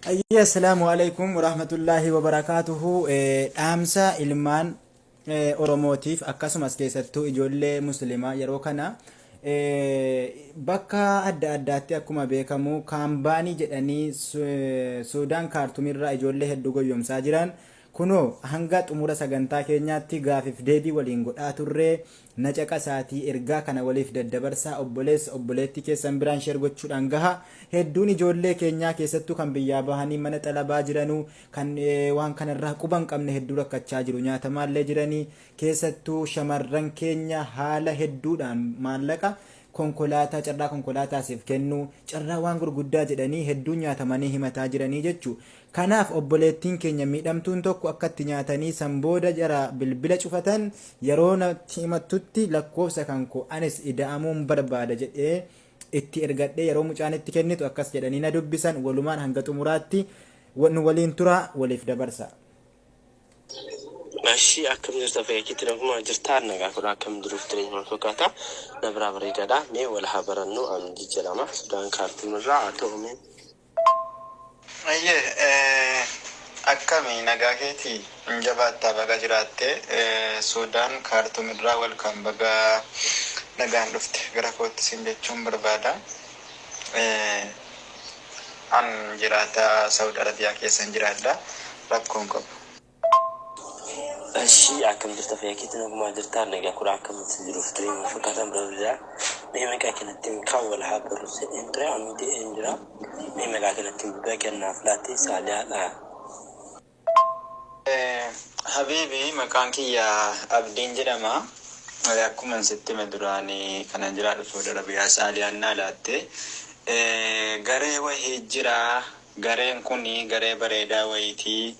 Ayyee, assalaamu alaikum warahmatullaahi wabarakaatuhu. Dhaamsa ilmaan Oromootiif, akkasumas keessattuu ijoollee muslimaa, yeroo kana bakka adda addaatti akkuma beekamu kaambaanii jedhanii Suudaan Kaartumirraa ijoollee hedduu goyyomsaa jiran. Kunoo hanga xumura sagantaa keenyaatti gaafiif deebii waliin godhaa turree na caqasaatii ergaa kana waliif daddabarsaa, obboleessa obboleettii keessan biraan share gochuudhaan gaha. Hedduun ijoollee keenyaa, keessattuu kan biyyaa bahanii mana xalabaa jiranuu, kan waan kanarraa quba hin qabne hedduu rakkachaa jiru, nyaatamaallee jiranii. Keessattuu shamarran keenya haala hedduudhaan maallaqa konkolaataa, carraa konkolaataa siif kennuu, carraa waan gurguddaa jedhanii hedduun nyaatamanii himataa jiranii jechuu. Kanaaf obboleettiin keenya miidhamtuun tokko akka itti nyaatanii san booda jara bilbila cufatan yeroo natti himattutti, lakkoofsa kan koo anis ida'amuun barbaada jedhee itti ergadhee, yeroo mucaan itti kennitu akkas jedhanii na dubbisan. Walumaan hanga xumuraatti nu waliin turaa, waliif dabarsa. Ashii, akkam jirta? Fayyakkitti naguma jirtaa? Nagaa kudha akkam jiruuf jireenya maal fakkaata? Na biraa bareedaadha. Mee wal haa barannu. Amjii jedhama. Sudaan Kaartuum irraa haa ta'u mee. Ayyee, akkami, nagaa keetii? Hin jabaattaa? Baga jiraatte. Suudaan Kaartuum irraa welcome, baga nagaan dhufte gara kootti siin jechuun barbaada. An jiraata Saudi Arabiyaa keessan jiraadha, rakkoon qabu. Ashii, akkam jirta? Fayyakkitti nagumaa jirtaa? Nagaa kudha akkamitti jiruuf jireenya maal fakkaata? Bareedaadha. Mee maqaa kanatti kan wal haa barru jedheen ture. Amjii een jira. Mee maqaa kanatti baga naaf laatte, Saaliyaadha. Habiibi, maqaan kiyya Abdiin jedhama. Akkuma sitti hime duraan kanan jiraadhu Saudi Arabiyaa. Saaliyaan naa laatte. Garee wahii jira. Gareen kun garee bareedaa wayiitii.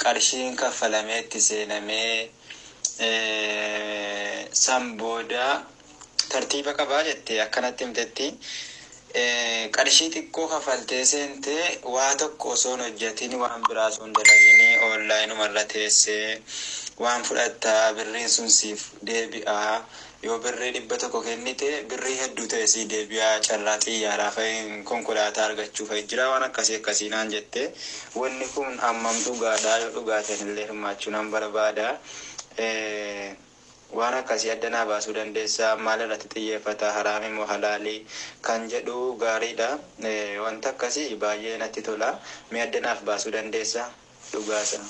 Qarshiin kaffalamee itti seenamee san booda tartiiba qabaa jette akkanatti himtetti. Qarshii xiqqoo kafaltee seentee waa tokko osoo hin hojjetin, waan biraa osoo hin dalagin, onlineuma irra teessee waan fudhattaa, birriin sun siif deebi'a. Yoo birrii 100 kennite birrii hedduu ta'e sii deebi'a, carraa xiyyaaraa fa'i konkolaataa argachuu fa'i jira, waan akkasii akkasii naan jette. Wanni kun hammam dhugaadha? Yoo dhugaa ta'e hirmaachuu nan barbaada. Waan akkasii adda naa baasuu dandeessaa? Maal irratti xiyyeeffata? Haraami moo halaalii kan jedhu gaariidha. Wanta akkasii baay'ee natti tola. Mee adda naaf baasuu dandeessaa dhugaasa?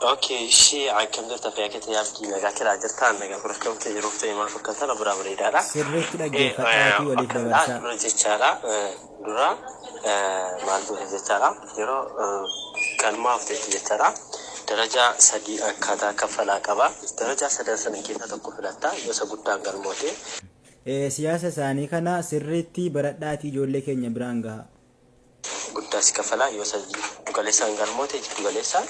Okay, ishee, akkam jirta? Fayyakkitti Abdii, nagaa kiraa jirtaa? Nagaa kudha akkamitti jiruuf ta'e maal fakkaata? Na biraa bareedaadha. Sirriitti dhaggeeffadhaatii waliif dabarsaa. Dura jechaadha. Dura maal goota jechaadha. Yeroo galmaaf jechu jechaadha. Darajaa sadii akkaataa kaffalaa qaba. Darajaa sadan sana keessaa tokko filatta. Yoo isa guddaan galmoote. Siyaasa isaanii kana sirriitti baradhaatii ijoollee keenya biraan gaha. Guddaa si kafalaa. Yoo isa jiddu galeessaan galmoote, jiddu galeessa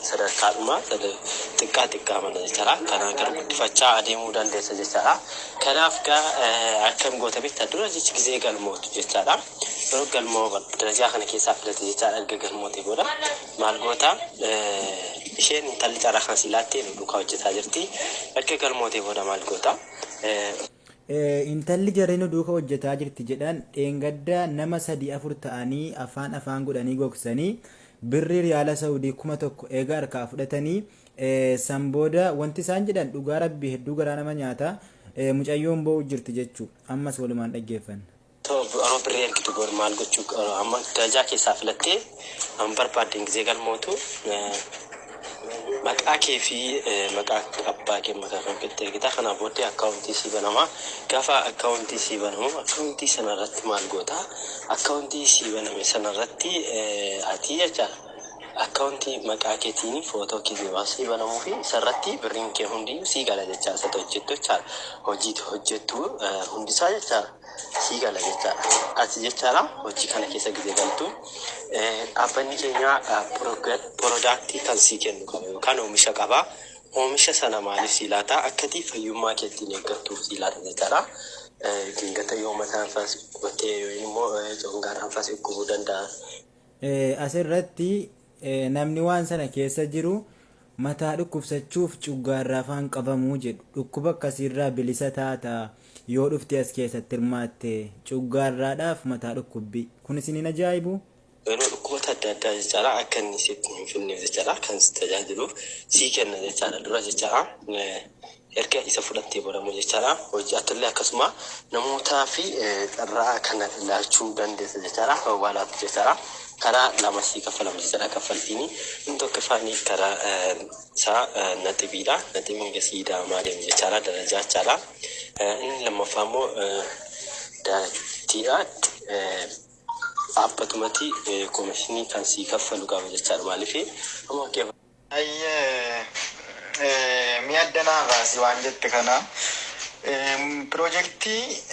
sadarkaadhuma xiqqaa xiqqaa mana jechaadha. Kanaan gara guddifachaa adeemuu dandeessa jechaadha. Kanaaf gaa akkam goota beektaa? Dura jechi gizee galmootu jechaadha. Yeroo galmoo darajaa kana keessaa filate jechaadha. Erga galmoote booda maal goota? Isheen intalli carraa kan si laattee nu duukaa hojjetaa jirti. Erga galmootee booda maal goota? Intalli jarri nu duuka hojjetaa jirti jedhan dheengadda nama sadii afur ta'anii afaan afaan godhanii gogsanii birrii riyaala Saudii 1000 eega harkaa fudhatanii, san booda wanti isaan jedhan dhugaa rabbii hedduu garaa nama nyaata. Mucayyoon boo'u jirti jechuu. Ammas walumaan dhaggeeffanna. Yeroo birrii ergitu booda maal gochuu? Amma darajaa keessaa filattee amma barbaaddeen gisee galmootu, maqaa kee fi maqaa abbaa kee maqaa kan keetti ergita. Kanaa booddee akkaawuntii sii banama. Gaafa akkaawuntii sii banamu, akkaawuntii sana irratti maal goota? Akkaawuntii sii baname sana irratti ati jechaadha. Akkaawuntii maqaa keetiin footoo keetiin waan sii banamuu fi isarratti birriin kee hundiyyuu sii gala jechaadha. Isa hojjettu jechaadha. Hojii hojjettu hundisaa jechaadha. Sii gala jechaadha. Ati jechaadha hojii kana keessa gizee galtu dhaabbanni keenya product kan sii kennu qaba yookaan oomisha qaba. Oomisha sana maaliif sii laata? Akkati fayyummaa kee ittiin eeggattuuf sii laata jechaadha. Dingata yoo mataan faas dhukkubate yookiin immoo congaarraan faas dhukkubuu danda'a. Asirratti namni waan sana keessa jiru mataa dhukkubsachuuf cuggaarraa faan qabamuu jedhu. Dhukkuba akkasiirraa bilisa taata yoo dhuftee as keessatti hirmaatte, cuggaarraadhaaf mataa dhukkubbii. Kun isin hin ajaa'ibu? Yeroo dhukkuboota adda addaa jechaadha akka inni sitti hin finneef jechaadha kan si tajaajiluuf sii kenna jechaadha dura jechaadha. Erga isa fudhattee booda jechaadha hojii atillee akkasuma namootaa fi carraa kana laachuu dandeessa jechaadha, waalaatu jechaadha. Karaa lama sii kaffalama jechaadha kaffaltiin. Inni tokkoffaan karaa isaa naxibiidha. Naxibiin gasii daamaa deemu jechaadha, darajaa jechaadha. Inni lammaffaa immoo daatiidha. Dhaabbatumatti komishinii kan sii kaffalu qaba jechaadha. Maaliif amma fakkeenyaaf Ayyee, mi'a addanaa baasi waan jette kana. Piroojeektii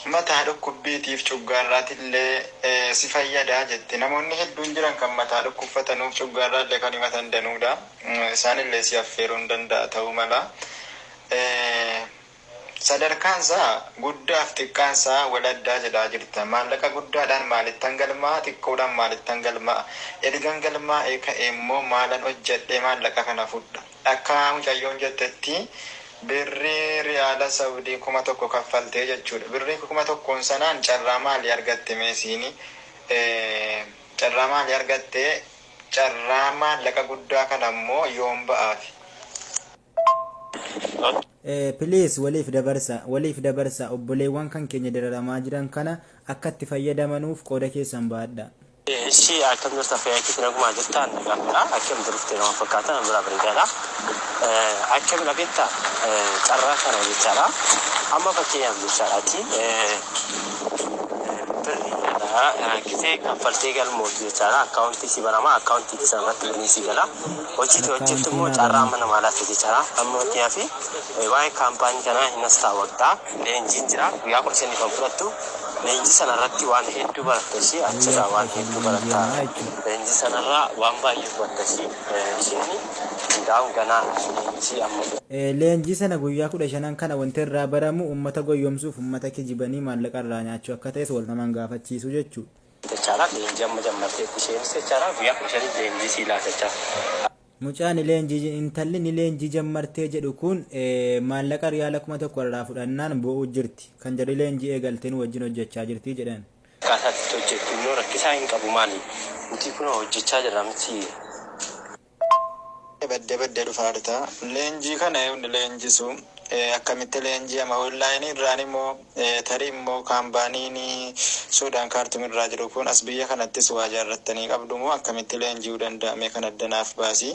mataa dhukkubbiitiif cuggaarraatillee si fayyadaa jette. Namoonni hedduun jiran kan mataa dhukkubfatanuuf cuggaarraallee kan himatan danuudha. Isaanillee si affeeruu hin danda'a ta'uu mala. Sadarkaansaa guddaaf xiqqaansaa wal addaa jedhaa jirta. Maallaqa guddaadhaan maalittan galmaa, xiqqoodhaan maalittan galmaa? Ergan galmaa'ee ka'e immoo maalan hojjedhee maallaqa kana fudha? Akka mucayyoon jettetti birrii riyaala Saudii 1000 kaffaltee jechuudha. Birrii 1000n sanaan carraa maalii argatte meesiini? Carraa maalii argatte? Carraa maallaqa guddaa kana immoo yoom ba'aafi? Please, waliif dabarsa, waliif dabarsa. Obboleewwan kan keenya dararamaa jiran kana akka itti fayyadamanuuf qooda keessan baadha. Ishii, akkam jirta? Fayyaa keetti? Nagumaa jirta? Nagaadha. Akkam jirtu? Nama fakkaata nama biraa bareedaadha. Akkamidha beektaa carraa kana jechaadha. Amma fakkeenyaaf jechaadhaati, birrii gisee kaffaltee galmootu jechaadha. Akkaawuntii si banama, akkaawuntii sana irratti birrii si gala. Hojii hojjettu immoo carraa amma namaa laatte jechaadha. Amma fakkeenyaaf waa'ee kaampaanii kanaa hin astaawwaqtaa. Leenjiin jira, guyyaa 15 kan fudhattu. Leenjii sana irratti waan hedduu baratta ishee, achirraa waan hedduu baratta. Leenjii sanarraa waan baay'ee hubatta ishee. Isheen hundaa'uun ganaa leenjii amma Leenjii sana guyyaa 15n kana wanti irraa baramu uummata goyyomsuuf, uummata kijibanii maallaqa irraa nyaachuu akka ta'es wal namaan gaafachiisu jechuudha. Jechaadha. Leenjii amma jammarteetti isheenis jechaadha, guyyaa 15 leenjii sii laata jechaadha. Mucaan leenjii, intalli ni leenjii jammartee jedhu kun maallaqa riyaala 1000 irraa fudhannaan bo'uu jirti. Kan jarri leenjii eegalteen wajjin hojjechaa jirti jedhan. Akkaataa itti hojjettu immoo rakkisaa hin qabu. Maali? Nuti kun hojjechaa jirra miti. Baddee baddee dhufaa jirta. Leenjii kana hundi leenjisu akkamitti leenji'ama? Onlaayinii irraan immoo tarii immoo kaampaaniin Suudaan Kaartum irraa jiru kun as biyya kanattis waa ijaarrattanii qabdu moo akkamitti leenji'uu danda'ame? Kan addanaaf baasi.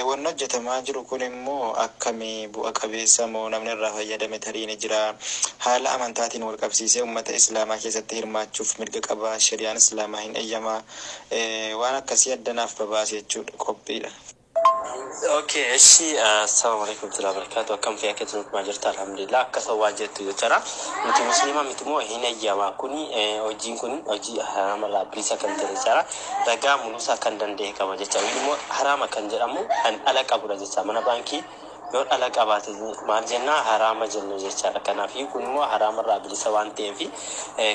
Wanni hojjetamaa jiru kun immoo akkamii, bu'a qabeessa moo namni irraa fayyadame tarii ni jira? Haala amantaatiin wal qabsiisee uummata islaamaa keessatti hirmaachuuf mirga qaba, shari'aan islaamaa hin eeyyamaa? Waan akkasii addanaaf babaase jechuudha, qophiidha. Okay, እሺ, assalamu alaikum warahmatullahi wabarakatuh. Akkam fayyaa keetti? Nuti jirta, alhamdulillah. Akkasuma waan jettu jechaadha. Nuti musliima miti moo hin eeyyamaa kuni? Hojiin kun hojii haraama irraa bilisa kan ta'e jechaadha. Ragaa muluusaa kan danda'e qaba jecha. Inni immoo haraama kan jedhamu kan dhala qabudha jecha. Mana baankii yoo dhala qabaate maal jennaa? Haraama jenna jechaadha. Kanaaf kun immoo haraama irraa bilisa waan ta'eef,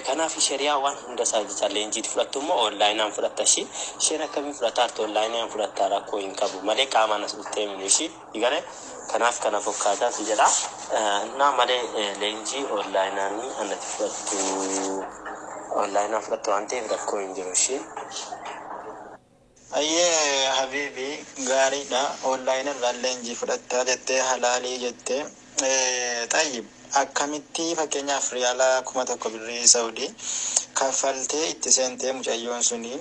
kanaaf shari'aa waan hunda isaa jecha. Leenjiitti fudhattu immoo onlaayinaan fudhatta ishii. Isheen akkamiin fudhataa jirtu? Onlaayinaan fudhattaa, rakkoo hin qabu malee qaamaan as dhuftee miti ishii gale. Kanaaf kana fakkaataa si jedha. Naa malee leenjii onlaayinaanii anatti fudhattu, onlaayinaan fudhattu waan ta'eef rakkoo hin jiru ishii. Ayyee habiibi, gaariidha. Onlaayinii irraa leenjii fudhattaa jettee, halaalii jettee. Xayyib, akkamitti fakkeenyaaf riyaala 1000 birrii Saudii kaffaltee itti seentee mucayyoon suni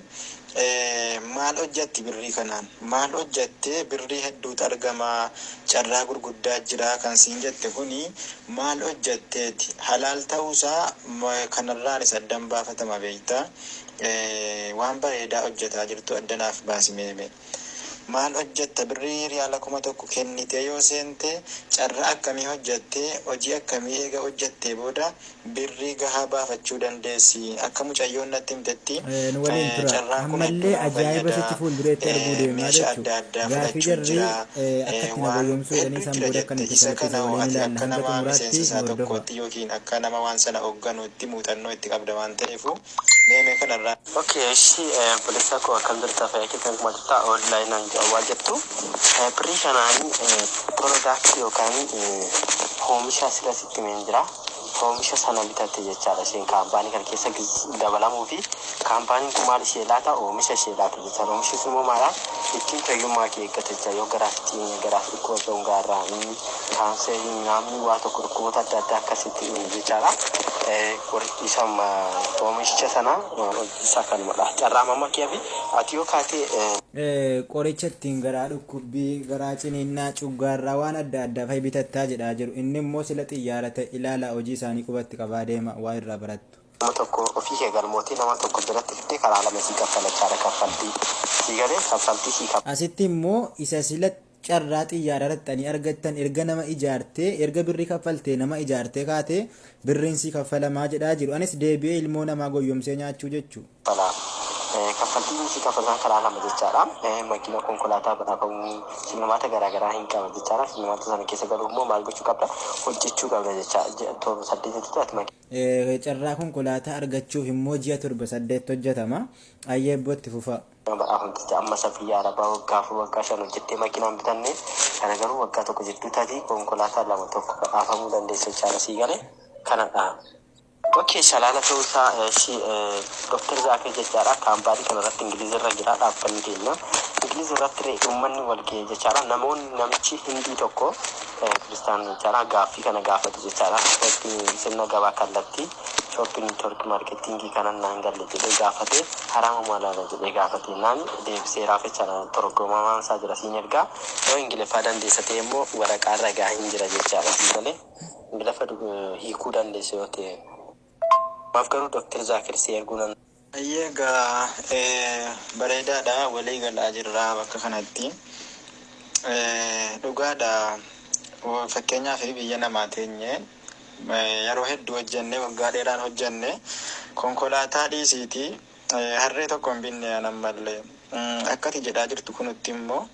maal hojjatti birrii kanaan? Maal hojjattee birrii hedduutu argama, carraa gurguddaa jira kan siin jette kuni maal hojjatteeti? Halaal ta'uusaa kanarraan isa addan baafatama beektaa? Waan bareedaa hojjetaa jirtu addanaaf baasi meeme. Maal hojjetta birrii riyaala 1000 kennitee yoo seente? Carraa akkamii hojjattee, hojii akkamii eega hojjattee booda birrii gahaa baafachuu dandeessi? Akka mucayyoon natti himtetti Nu waliin tura. carraan kun Ammallee hedduu nama ajaa'iba fayyada. sitti fuuldureetti arguu deemaa Meeshaa jechuudha. adda addaa Gaafii fudhachuun jarri jira. akka itti na Waan goyoomsuu jedhanii hedduu isaan jira booda akka jette. nuti Isa salphise kana waliin ati ilaalla. akka Hanga nama xumuraatti miseensa isaa nu hordofa. tokkootti yookiin akka nama waan sana hoogganuutti muuxannoo itti qabda waan ta'eefu meemee kanarraa. Okay, እሺ, obboleessa koo, akkam jirta? Fayyaa keetti? Akkuma jirta, onlaayinaan waan jettu birrii kanaanii product yookaan oomisha sila sitti himeen jira. Oomisha sana bitatte jechaadha isheen kaampaanii kana keessa dabalamuu fi kaampaaniin kun maal ishee laata? Oomisha ishee laata jechaadha. Oomishni sun immoo maala? Ittiin fayyummaa kee eeggata jecha, yoo garaaf xiinye, garaaf dhukkuba congaarraa, kaanserii, namni waa tokko dhukkuboota adda addaa akkasitti jechaadha. Isa oomishicha sana isaa kanumadha. Carraa mamma kee fi ati yoo kaatee Qoricha ittiin garaa dhukkubbii, garaa ciniinnaa, cuggaarraa, waan adda addaa fa'i bitattaa jedhaa jiru. Inni immoo sila xiyyaara ta'e. Ilaalaa, hojii isaanii qubatti qabaa deema, waa irraa barattu. Nama tokko ofii kee galmootee nama tokko biratti fiddee karaa lama sii kaffalachaadha kaffaltii. Sii galee kaffaltii sii Asitti immoo isa sila carraa xiyyaara raxxanii argattan, erga nama ijaartee, erga birrii kaffaltee nama ijaartee kaatee birriin sii kaffalamaa jedhaa jiru. Anis deebi'ee ilmoo namaa goyyomsee nyaachuu jechuu. Kaffala. Kaffaltiin sii kaffalan karaa lama jechaadha. Makiina, konkolaataa badhaafamuu, shillimaata garaagaraa hin qaba jechaadha. Shillimaata sana keessa galuu immoo maal gochuu qabda? Hojjechuu qabda jecha. 7 8tti ati Carraa konkolaataa argachuuf immoo ji'a 7 8 hojjetama. Ayyeebbootti fufa. Badhaafamticha amma isa biyya arabaa waggaa 4, waggaa 5 hojjettee makiinaan bitanne kana garuu waggaa tokko jidduu taati konkolaataa lama tokko badhaafamuu dandeessa jechaadha, sii galee kanadha. Okay, shalaala ta'uusaa si Dr. Zaakir jechaadha. Kaampaanii kanarratti Ingilizirra jira dhaabbanni keenya. Ingilizirratti ree uummanni wal ga'e jechaadha. Namoonni, namichi Hindii tokko, kiristaan jechaadha, gaaffii kana gaafate jechaadha. Sirna gabaa kallattii shopping network marketingii kanan naan galle jedhee gaafate, haraama maalaala jedhee gaafate naan deebiseeraaf jechaadha. Torgomamaan isaa jira, siin ergaa. Yoo Ingiliffaa dandeessa ta'e immoo waraqaa ragaa hin jira jechaadha. Sii galee Ingiliffa hiikuu dandeessa yoo ta'e. Maaf garuu Dr. Zaakir si erguu nan Ayyee, egaa bareedaadha, walii galaa jirra bakka kanatti. Dhugaadha, fakkeenyaaf biyya namaa teenye yeroo hedduu hojjenne, waggaa dheeraan hojjenne, konkolaataa dhiisiiti harree tokko hin binne ammallee. Akkati jedhaa jirtu kunutti immoo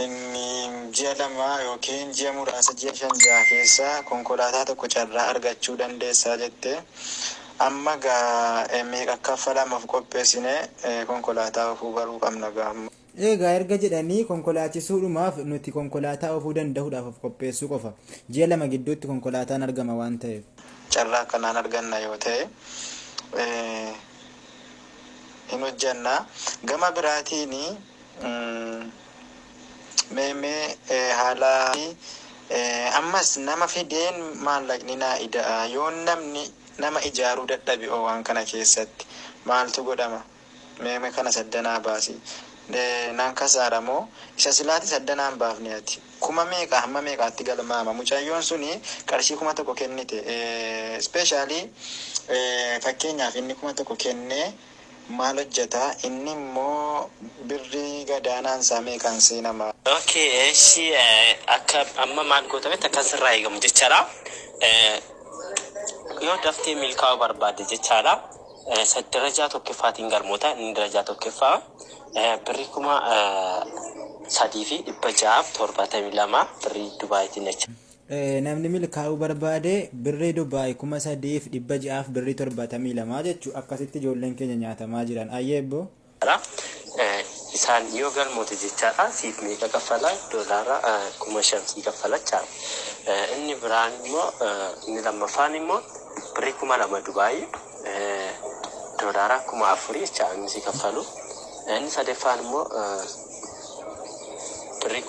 inni ji'a 2 yookiin ji'a muraasa, ji'a 5 6 keessa konkolaataa tokko carraa argachuu dandeessaa jette. Amma gaa meeqa kaffalamuuf qopheessine konkolaataa ofuu baruu qabna gaa amma. Egaa erga jedhanii konkolaachisuudhumaaf nuti konkolaataa oofuu danda'uudhaaf of qopheessuu qofa. Ji'a 2 gidduutti konkolaataan argama waan ta'eef. Carraa akkanaan arganna yoo ta'e hin hojjanna. Gama biraatiin mee haala ammas nama fideen maallaqni naa ida'a, yoo namni nama ijaaruu dadhabe oo waan kana keessatti maaltu godhama? Mee kana saddanaa baasi. Naan kasaara moo isa silaati saddanaan baafne? Ati kuma meeqa hamma meeqaatti galmaama? Mucayyoon suni qarshii 1000 kennite. Specially fakkeenyaaf inni 1000 kennee maal hojjeta? Inni immoo birrii gadaanaan isaa meeqaan seenama? Okay, eshi, akka amma maal gootametti akkas irraa eegamu jechaadha. Yoo daftee milkaa'uu barbaadde jechaadha. Darajaa tokkoffaatiin galmoota. Inni darajaa tokkoffaa birrii 3672 birrii Dubaayitiin jecha. Namni milkaa'uu barbaade birrii Dubaay 3600 birrii 72 jechuu. Akkasitti ijoolleen keenya nyaatamaa jiran, ayyeebbo. Isaan yoo galmoote jechaadha, siif meeqa kaffala? Doolaara 5000 sii kaffala jechaadha. Inni biraan immoo, inni lammaffaan immoo birrii 2000 Dubaayii, doolaara 4000 jechaadha inni sii kaffalu. Inni sadaffaan immoo birrii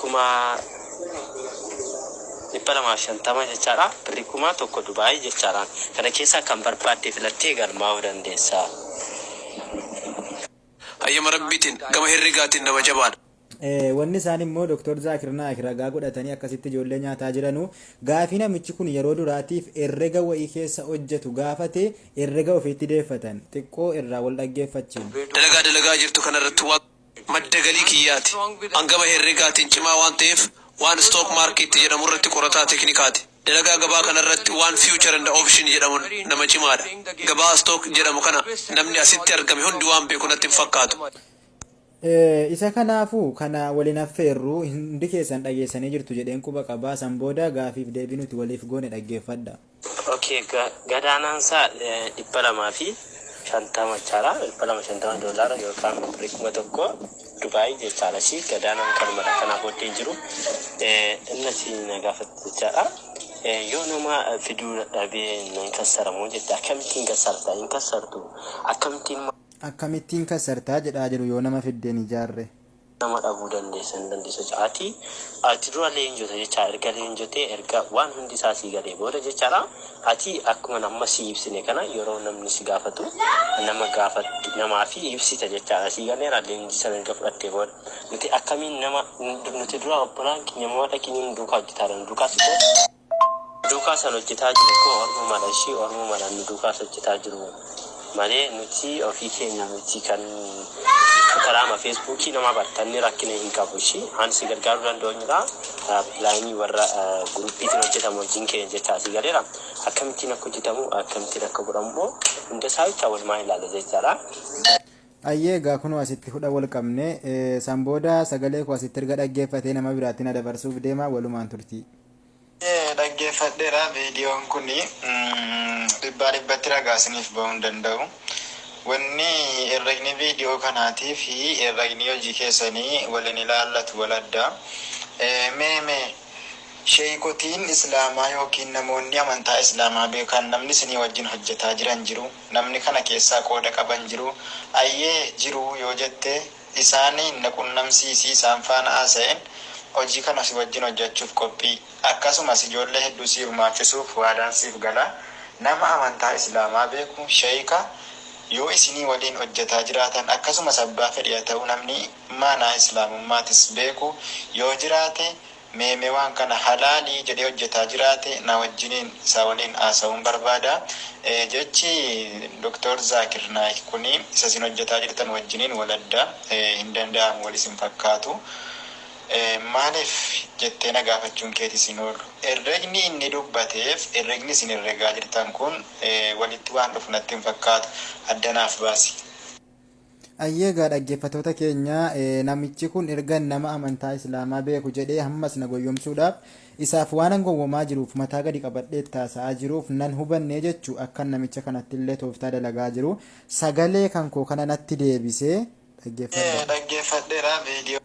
250,000 jechaadha. Birrii 1000 Dubaayii jechaadha. Kana keessaa kan barbaadde filattee galmaa'uu dandeessa. Hayyama Rabbiitiin gama herregaatiin nama jabaadha. Wanni isaan immoo Dr. Zaakir Naayik ragaa godhatanii akkasitti ijoollee nyaataa jiranu, gaafii namichi kun yeroo duraatiif herrega wayii keessa hojjetu gaafate, herrega ofiitti deeffatan xiqqoo irraa wal dhaggeeffachiin. Dalagaa dalagaa jirtu kanarratti waan madda galii kiyyaati. An gama herregaatiin cimaa waan ta'eef waan stock market jedhamu irratti qorataa teknikaati. Dalagaa gabaa kanarratti waan future and option jedhamu nama cimaadha. Gabaa stock jedhamu kana namni asitti argame hundi waan beeku natti hin fakkaatu. Isa kanaafuu kana waliin affeerru, hundi keessan dhageessanii jirtu jedheen quba qabaa. San booda gaafiif deebii nuti waliif goone dhaggeeffadha. Okay, gadaanaan isaa 250 jechaadha. 250 doolaara yookaan birrii 1000 Dubaayii jechaadha. Shi gadaanaan kanumadha. Kanaaf booddee jiru inni si na gaafate jechaadha. Yoo nama fiduu dadhabee nan kassaramoo jette, akkamittiin kassarta? Hin kassartu. Akkamittiin Akkamittiin kassartaa jedhaa jiru yoo nama fiddeen ijaarre. nama dhabuu dandeessa? Hin dandeessu. Ati dura leenjota jecha, erga leenjotee, erga waan hundi isaa sii galee booda jechaadha. Ati akkuma nama si ibsine kana yeroo namni si gaafatu nama gaafattu namaa fi ibsita jechaadha. Sii galeera? Leenjii sana erga fudhattee booda nuti akkamiin nama, nuti dura obbolaan keenya maadha keenya nu duukaa hojjetaa jiran, duukaas immoo duukaa san hojjetaa jiru koo ormumaadha, ishii ormumaadhaan nu duukaas hojjetaa jiru malee nuti ofii keenya miti. Kan karaama Feesbuukii nama bartanni rakkina hin qabu. Ishii an si gargaaruu danda'uudha pilaanii warra groupiitiin hojjetamu wajjin keenya jecha. Si galeera? Akkamittiin akka hojjetamu, akkamittiin akka godhamu immoo hunda isaa jecha walumaa ilaala jechaadha. Ayyee, egaa kunoo asitti hudha wal qabne. San booda sagalee koo asitti erga dhaggeeffatee nama biraatti na dabarsuuf deema. Walumaan turtii. Dhaggeeffadheera. Viidiyoon kun dhibbaa dhibbatti ragaa isiniif bahuu hin danda'u. Wanni herregni viidiyoo kanaatii fi herregni hojii keessanii waliin ilaallatu wal adda. Mee sheekotiin islaamaa yookiin namoonni amantaa islaamaa beekan namni isinii wajjin hojjetaa jiran jiru. Namni kana keessaa qooda qaban jiru. Ayyee, jiru yoo jette, isaaniin na qunnamsiisii, isaan faana haasa'een hojii kana si wajjin hojjechuuf qophii. Akkasumas ijoollee hedduu si hirmaachisuuf waadaan siif gala. Nama amantaa islaamaa beeku, sheeyika, yoo isinii waliin hojjetaa jiraatan, akkasumas abbaa fedhi haa ta'u, namni maanaa islaamummaatis beeku yoo jiraate, meeme waan kana halaalii jedhee hojjetaa jiraate, na wajjiniin isaa waliin haasa'uun barbaada. Jechi Doktor Zaakir Naayik kuni isa isin hojjetaa jirtan wajjiniin wal adda, hin danda'amu, wal isin fakkaatu. Maaliif jettee na gaafachuun keetis hin oolu. Herregni inni dubbateef herregni isin herregaa jirtan kun walitti waan dhufu natti hin fakkaatu. Addanaaf baasi. Ayyee, egaa dhaggeeffattoota keenya, namichi kun erga nama amantaa islaamaa beeku jedhee hammas na goyyomsuudhaaf isaaf waan gowwomaa jiruuf mataa gadi qabadhee taasa'aa jiruuf nan hubanne jechuu. Akka namicha kanatti illee tooftaa dalagaa jiru sagalee kan koo kana natti deebisee, dhaggeeffadha. Dhaggeeffadheera viidiyoo.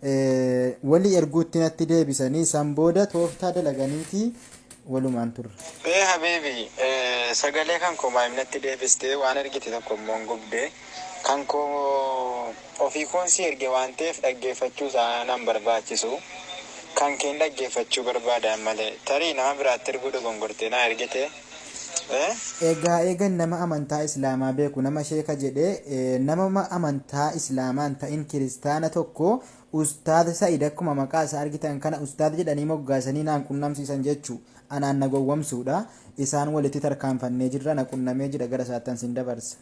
Walii erguutti natti deebisanii san booda tooftaa dalaganiiti walumaan turre. Ee habiibi, sagalee kan koo maayimnatti deebistee waan ergite tokko immoo hin gubde. Kan koo ofii koon si erge waan ta'eef dhaggeeffachuu isaa nan barbaachisu. Kan keen dhaggeeffachuu barbaadan malee tarii nama biraatti erguu dogongortee na ergite. Egaa eegan nama amantaa islaamaa beeku, nama sheeka jedhee, nama amantaa islaamaan ta'in kiristaana tokko, Ustaad Sa'id, akkuma maqaa isaa argitan kana ustaad jedhanii moggaasanii naan qunnamsiisan jechuu anaan na gowwomsuudha. Isaan walitti tarkaanfannee jirra, na qunnamee jira, gara isaattan sin dabarsa.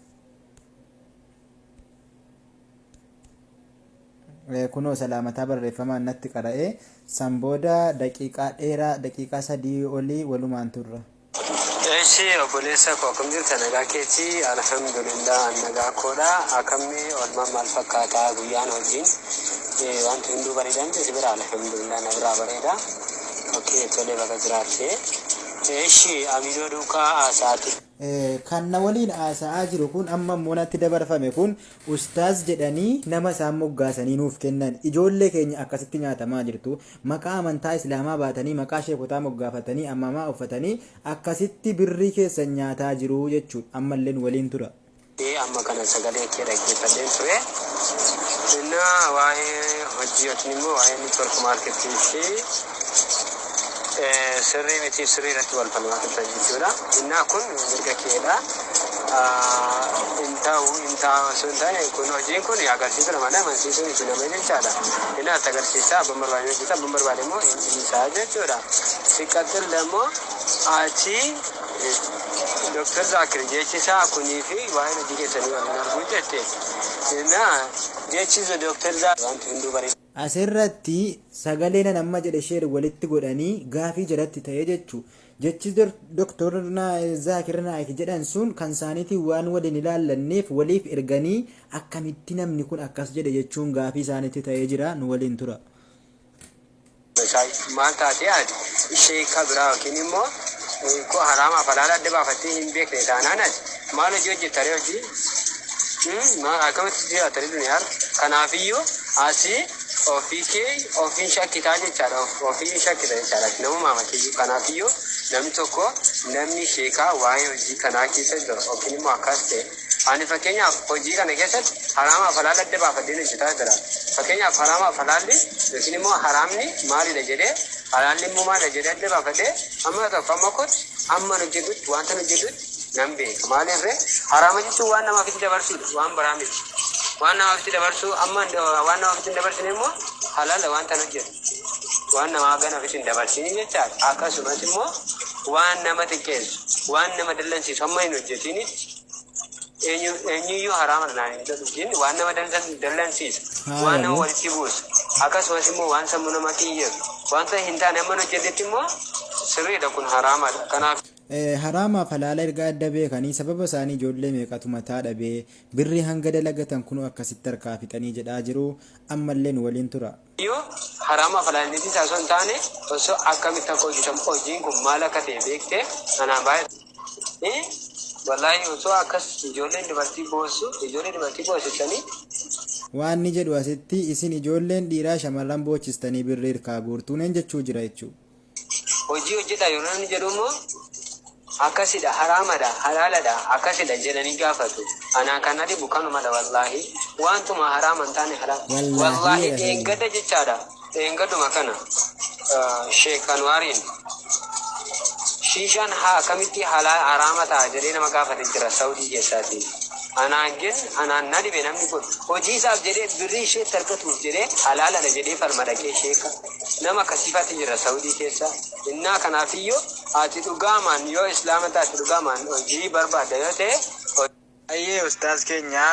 Kunoo salaamataa barreeffamaan natti qara'ee san booda daqiiqaa dheeraa, daqiiqaa 3 olii walumaan turra. Eshi, obboleessa koo, akkam jirta? Nagaa keetii? Alhamdulillah, an nagaa koodha. Akkamii oolmaan, maal fakkaataa guyyaan, hojiin, wanti hunduu bareedaa miti si bira? Alhamdulillah, na biraa bareeda. Okay, tolee, baga jiraatte. Eshi, Amiidoo duukaa haasa'aati. Kan na waliin haasa'aa jiru kun, amma immoo natti dabarfame kun, ustaaz jedhanii nama isaan moggaasanii nuuf kennan. Ijoollee keenya akkasitti nyaatamaa jirtu. Maqaa amantaa islaamaa baatanii, maqaa sheekotaa moggaafatanii, amamaa uffatanii akkasitti birrii keessan nyaataa jiru jechuudha. Ammallee nu waliin tura. Amma kana sagalee kee dhaggeeffadheen ture. Innaa waa'ee hojii yookiin immoo waa'ee network marketii fi sirrii miti sirrii irratti wal falmaa turtan jechuudha. Innaa kun mirga keedha. Hin ta'u, hin ta'a osoo hin taane, kun hojiin kun agarsiisudha malee amansiisuu miti nama jechaadha. Innaa itti agarsiisaa, abbaan barbaade hojjeta, abbaan barbaade immoo hin dhiisaa jechuudha. Siqaxil immoo achi Dr. Zaakir jechi isaa kunii fi waa'een hojii keessanii wal hin arguu jette. Innaa jechi Dr. Zaakir wanti hunduu bareeda. Asirratti sagalee nan amma jedhe share walitti godhanii gaafii jalatti ta'ee jechuu. Jechi Dr. Zaakir Naayik jedhan sun kan isaaniitiin waan waliin ilaallanneef waliif erganii akkamitti namni kun akkas jedhe jechuun gaafii isaaniitti ta'ee jira. Nu waliin tura. Maal taatee ati sheeka biraa yookiin immoo koo haraamaaf halaala adda baafattee hin beekne taanaan, ati maal hojii hojjettaree, hojii akkamitti jiraatanii duniyaa? Kanaafiyyuu asii ofii kee ofiin shakkitaa jechaadha, ofiin shakkita jechaadha namuma makiyyuu. Kanaafiyyuu Namni tokko, namni sheekaa waa'ee hojii kanaa keessa jiru yookiin immoo akkas ta'e, ani fakkeenyaaf hojii kana keessatti haraamaaf halaala adda baafadheen hojjetaa jira. Fakkeenyaaf haraamaaf halaalli yookiin immoo haraamni maalidha jedhee, halaalli immoo maalidha jedhee adda baafadhee, amma tokko amma kootti amma hojjetutti wanta hojjetutti nan beeka. Maaliif? Haraama jechuun waan namaaf itti dabarsuudha, waan biraa miti. Waan namaaf itti dabarsuu, amma waan namaaf itti dabarsine immoo halaala wanta hojjetu. Waan namaa ganaaf itti dabarsine jechaadha. Akkasumas immoo waan nama xiqqeessu, waan nama dallansiisu amma hin hojjetinitti eenyuyyuu haraama naan hin jedhu. Waan nama dallansiisu, waan nama walitti buusu, akkasumas immoo waan sammuu nama xiyyeessu, wanta hin taane amma hojjetetti immoo sirriidha, kun haraamadha. Kanaaf Haraamaaf halaala erga adda beekanii, sababa isaanii ijoollee meeqatu mataa dhabee, birrii hanga dalagatan kunoo akkasitti harkaa fixanii jedhaa jiru. Ammallee nu waliin tura. Yoo haraamaaf halaalli isaa osoo hin taane, osoo akkamitti akka hojjetamu, hojiin kun maal akka ta'e beektee, anaan baay'ee wallaahi osoo akkas ijoolleen dubartii boossu, ijoollee dubartii boossisanii. Waan ni jedhu asitti, isin ijoolleen dhiiraa shamarran boochistanii birrii hirkaa guurtuuneen jechuu jira jechuudha. Hojii hojjetaa yeroo namni jedhu immoo akkasidha, haraamadha, halaaladha, akkasidha jedhanii gaafatu. Anaa kan adibu kanumadha. Wallaahi wantuma haraama hin taane haraam. Wallaahi dheengadda jechaadha. Dheengadduma kana Sheek Anwaariin shiishaan haa akkamitti haraama ta'a jedhee nama gaafate jira Saudii keessaati. Anaan gin anaan na dhibe, namni kun hojii isaaf jedhee, birrii isheetti argatuuf jedhee, halaaladha jedhee falma dhaqee sheeka. Nama akkasiifatti jira Saudii keessa. Innaa kanaafiyyuu ati dhugaamaan yoo islaama taate, dhugaamaan hojii barbaadda yoo ta'e. Ayyee, ustaaz keenya,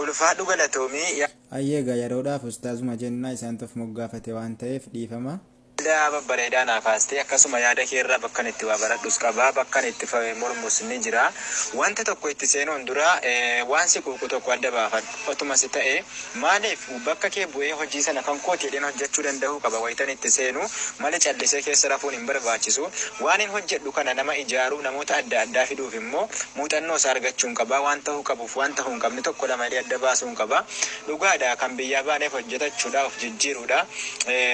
ulfaadhu, galatoomii. Ayyee egaa, yeroodhaaf ustaazuma jennaa, isaan of moggaafate waan ta'eef dhiifama. Yaada babbareedaa naa kaastee, akkasuma yaada kee irraa bakkan itti waa baradhus qaba, bakkan itti mormus ni jira. Wanta tokko itti seenuun dura waan si quuqu tokko adda baafadhu. Otuma si ta'e, maaliif bakka kee bu'ee hojii sana kan kooti jedheen hojjechuu danda'uu qaba wayitan itti seenu malee, callisee keessa rafuun hin barbaachisu. Waan hin hojjedhu kana nama ijaaruu, namoota adda addaa fiduuf immoo muuxannoo isaa argachuun qaba. Waan ta'uu qabuuf waan ta'uu hin qabne tokko lama jedhee adda baasuun qaba. Dhugaadha, kan biyyaa baaneef hojjetachuudha, of jijjiiruudha.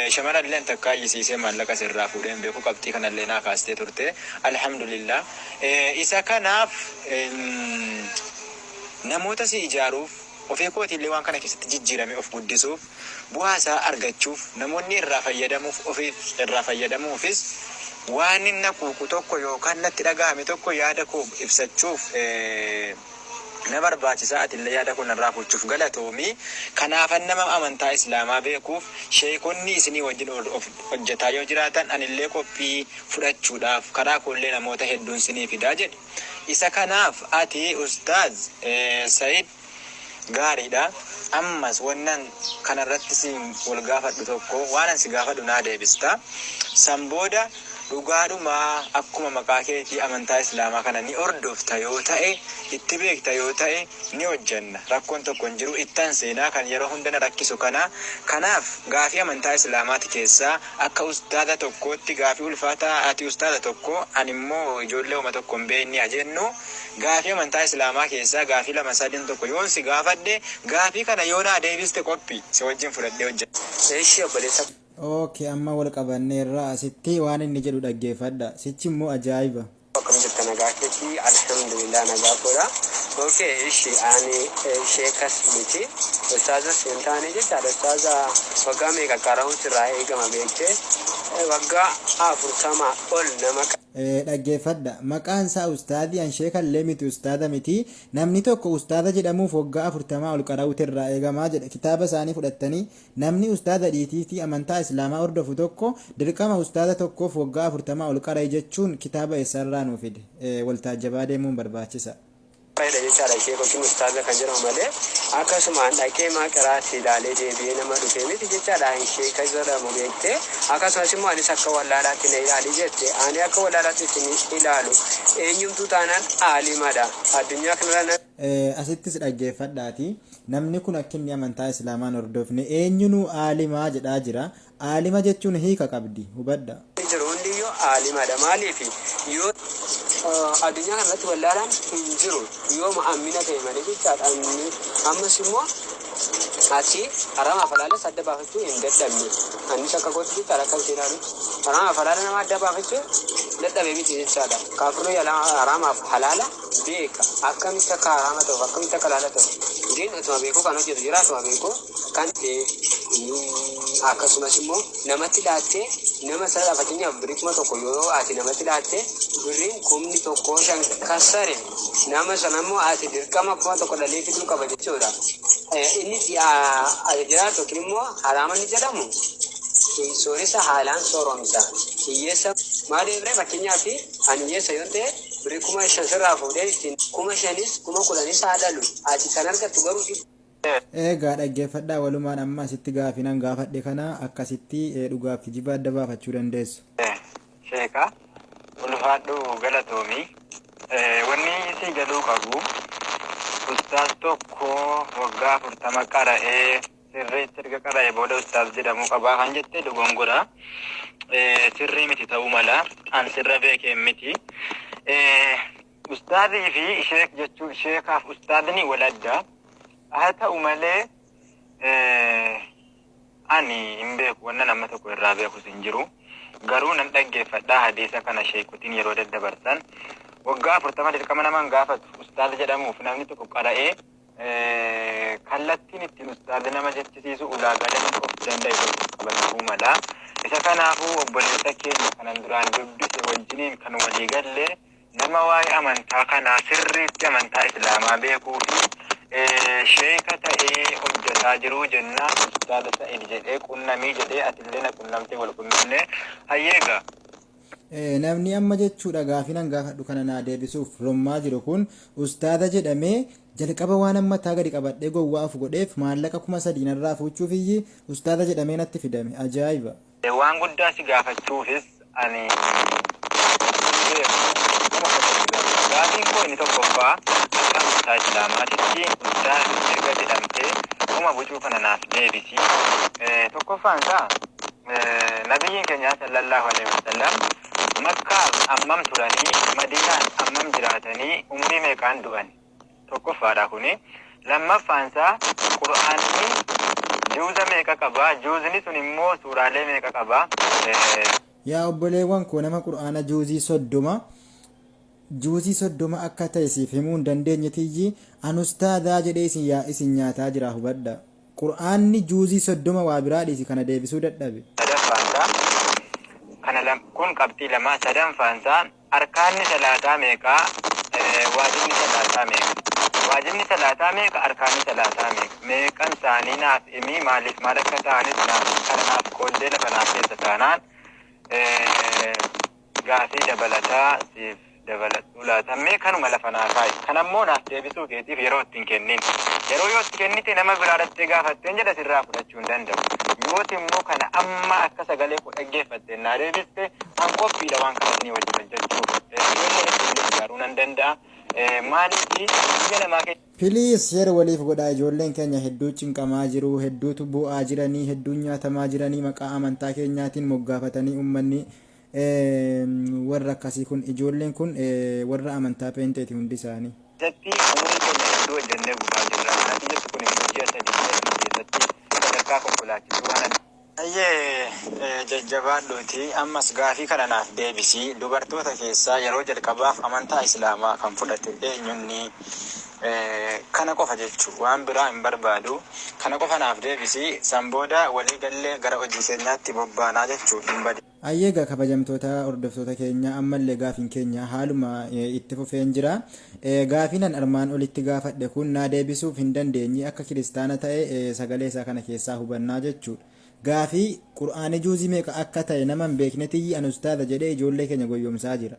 Shamarran takka iyyisiisee maallaqa sirraa fuudheen beeku, qabxii kanallee naa kaastee turte. Alhamdulillah. Isa kanaaf namoota si ijaaruuf, ofii kootiillee waan kana keessatti jijjiirame of guddisuuf, bu'aa isaa argachuuf, namoonni irraa fayyadamuuf, ofiif irraa fayyadamuufis, waan inni quuqu tokko yookaan natti dhagahame tokko yaada koo ibsachuuf na barbaachisa. Atillee yaada kun irraa fuuchuuf galatoomii. Kanaafan nama amantaa islaamaa beekuuf, sheekonni isinii wajjin of hojjetaa yoo jiraatan, anillee qophii fudhachuudhaaf karaa koollee namoota hedduun sinii fidaa jedhe. Isa kanaaf ati ustaaz Sayid gaariidha. Ammas wannan kanarratti si wal gaafadhu tokko, waan an si gaafadhu naa deebista. San booda dhugaadhumaa akkuma maqaa keetii amantaa islaamaa kana ni hordofta yoo ta'e, itti beekta yoo ta'e, ni hojjanna. Rakkoon tokko hin jiru. Ittan seenaa kan yeroo hunda na rakkisu kana. Kanaaf gaafii amantaa islaamaati keessaa akka ustaaza tokkootti gaafii ulfaataa, ati ustaaza tokko, ani immoo ijoollee homa tokko hin beekne jennu, gaafii amantaa islaamaa keessaa gaafii lama sadin tokko yoon si gaafadhe, gaafii kana yoo naa deebiste, qophii si wajjin fudhadhee hojjedha. Eeshi, obboleessa. Okay, amma wal qabanneerra. Asitti waan inni jedhu dhaggeeffadha. Sichi immoo ajaa'iba. Akkam jirta? Nagaa keetii? Alhamdulillah, nagaa koodha. Okay, ishi ani sheekas miti, ustaazas hin taane jechaadha. Ustaaza waggaa meeqa qara'uutu irraa eegama beektee? Waggaa 40 ol nama Dhaggeeffadha. Maqaan isaa ustaadii, an sheekallee miti, ustaada miti. Namni tokko ustaada jedhamuuf waggaa 40 ol qara'uutu irraa eegamaa jedha. Kitaaba isaanii fudhattanii, namni ustaada dhiitiitii amantaa islaamaa hordofu tokko dirqama ustaada tokkoof waggaa 40 ol qara'e jechuun kitaaba eessarraa nuu fide? Waltaajjabaa deemuun barbaachisa. Fayyada jechaadha. Sheekotiin ustaaza kan jedhamu malee akkasumaan dhaqee maqiraatti ilaalee deebi'ee nama dhufee miti jechaadha. Sheeka jedhamu beektee, akkasumas immoo anis akka wallaalaatti na ilaali jette. Ani akka wallaalaatti isin ilaalu, eenyumtuu taanaan aalimadha addunyaa kanarra. Asittis dhaggeeffadhaati. Namni kun akka inni amantaa islaamaan hordofne, eenyunuu aalimaa jedhaa jira. Aalima jechuun hiika qabdi, hubadha. Jiru hundiyyuu aalimadha. Maaliif? Yoo addunyaa kanarratti wallaalaan hin jiru, yooma ammina ta'e malee jechaadha. Ammas immoo Ati haraamaaf halaalas adda baafachuu hin dadhabne. Anis akka kootti jechaadha, akka ishee ilaalutti. Haraamaaf halaala nama adda baafachuu dadhabe miti jechaadha. Kaafirri haraamaaf halaala beeka. Akkamitti akka haraama ta'uuf, akkamitti akka halaala ta'u. Gin utuma beekuu kan hojjetu jira, utuma beekuu kan ta'e, akkasumas immoo namatti laattee nama sana, fakkeenyaaf birrii 1000 yoo ati namatti laattee birriin 1005 kassare, nama sana immoo ati dirqama 1000 dhalee fiduu qaba jechuudha. Inni ati jiraatu yookiin immoo haraama inni jedhamu sooressa haalaan sooromsa. Hiyyeessa maaliif ree? Fakkeenyaaf ani hiyyeessa yoo ta'e, birrii 5000 sirraa fuudhee ittiin 5000s 10,000s haa dhalu. Ati kan argattu garuu Egaa dhaggeeffadhaa walumaan. Amma asitti gaafinan gaafadhe kana akkasitti dhugaaf kijiba adda baafachuu dandeessu. Sheeka, ulfaadhu, galatoomi. Wanni si galuu qabu, ustaaz tokko waggaa 40 qara'ee, sirriitti erga qara'ee booda ustaaz jedhamuu qabaa kan jette dogongora. Sirrii miti, ta'uu mala. An sirra beekeen miti. Ustaazii fi sheek jechuun, sheekaaf ustaazni wal adda. Haa ta'u malee, ani hin beeku, wanna nama tokko irraa beekus hin jiru. Garuu nan dhaggeeffadhaa hadiisa kana sheekotiin yeroo daddabarsan. Waggaa 40 dirqama naman gaafatu ustaaz jedhamuuf. Namni tokko qara'ee, kallattiin ittiin ustaaz nama jechisiisu ulaagaalee of danda'e tokko qabachuu mala. Isa kanaafuu obboleessa keenya kanan duraan dubbise wajjiniin kan walii galle, nama waa'ee amantaa kanaa sirriitti, amantaa islaamaa beekuu fi sheeka ta'ee hojjetaa jiruu jennaan, ustaaza Sa'id jedhee qunnamii jedhee, atillee na qunnamtee wal qunnamne hayyeega. Namni amma jechuudha gaafinan gaafadhu kana naa deebisuuf rommaa jiru kun ustaaza jedhamee jalqaba waan ammataa gadi qabadhee gowwaa of godheef maallaqa 3000 narraa fuuchuuf iyyi ustaaza jedhamee natti fidame. Ajaa'iba! Waan guddaa si gaafachuufis ani gaafiin koo inni tokkoffaa, akka amantaa islaamaatitti ustaaz erga jedhamtee uma bucuu kana naaf deebisi. Tokkoffaan isaa, nabiyyiin keenya sallallahu alaihi wasallam Makkaa ammam turanii, Madiinaan ammam jiraatanii, umurii meeqaan du'an? Tokkoffaadha kuni. Lammaffaan isaa, Qur'aanni juuza meeqa qaba? Juuzni sun immoo suuraalee meeqa qaba? Yaa obboleewwan koo, nama qur'aana juuzii 30, juuzii 30 akka ta'e siif himuu hin dandeenye tiyyi an ustaadaa jedhee isin yaa isin nyaataa jira, hubadha. Qur'aanni juuzii 30, waa biraa dhiisi, kana deebisuu dadhabe. Sadaffaan isaa kana kun qabxii lama. Sadaffaan isaa, arkaanni salaataa meeqa? Waajibni salaataa meeqa? Waajibni salaataa meeqa? Arkaanni salaataa meeqa? Meeqan isaanii naaf himi. Maaliif maal akka ta'anis naaf kana naaf qooddee lafa naaf keessa taanaan, gaafii dabalataa siif dabaladhuu laata? Mee kanuma lafa naa kaa'i. Kanammoo naaf deebisuu keetiif yeroo ittiin kennin. Yeroo yoo itti kennite, nama biraa dhattee gaafatteen jedha, sirraa fudhachuu hin danda'u. Yooti immoo kana amma akka sagalee koo dhaggeeffatteen naa deebiste, an qophiidha waan kana isinii wajjin hojjechuuf. Ijoollee hedduu gargaaruu nan danda'a. Maaliif biyya namaa keessa Please share waliif godhaa. Ijoolleen keenya hedduu cinqamaa jiru, hedduutu bu'aa jiranii, hedduun nyaatamaa jiranii, maqaa amantaa keenyaatiin moggaafatanii. Uummanni warra akkasii kun, ijoolleen kun warra amantaa peenteeti hundi isaanii. Keessatti umurii keenya hedduu hojjennee gubaa jirra. Ati jettu kun immoo ji'a 3, ji'a 2 keessatti sadarkaa konkolaachisuu waan Ayyee, jajjabaadhuuti ammas gaafii kana naaf deebisi. Dubartoota keessaa yeroo jalqabaaf amantaa islaamaa kan fudhate eenyunni? Kana qofa jechuu, waan biraa hin barbaadu. Kana qofa naaf deebisi. San booda walii gallee gara hojii keenyaatti bobbaanaa jechuu hin badi. Ayyeegaa kabajamtoota hordoftoota keenya, ammallee gaafiin keenya haaluma itti fufeen jira. Gaafiin an armaan olitti gaafadhe kun naa deebisuuf hin dandeenye. Akka kiristaana ta'e sagalee isaa kana keessaa hubannaa jechuudha. Gaafii qur'aani juuzii meeqa akka ta'e nama hin beekne tiyyi an ustaaza jedhee ijoollee keenya goyyomsaa jira.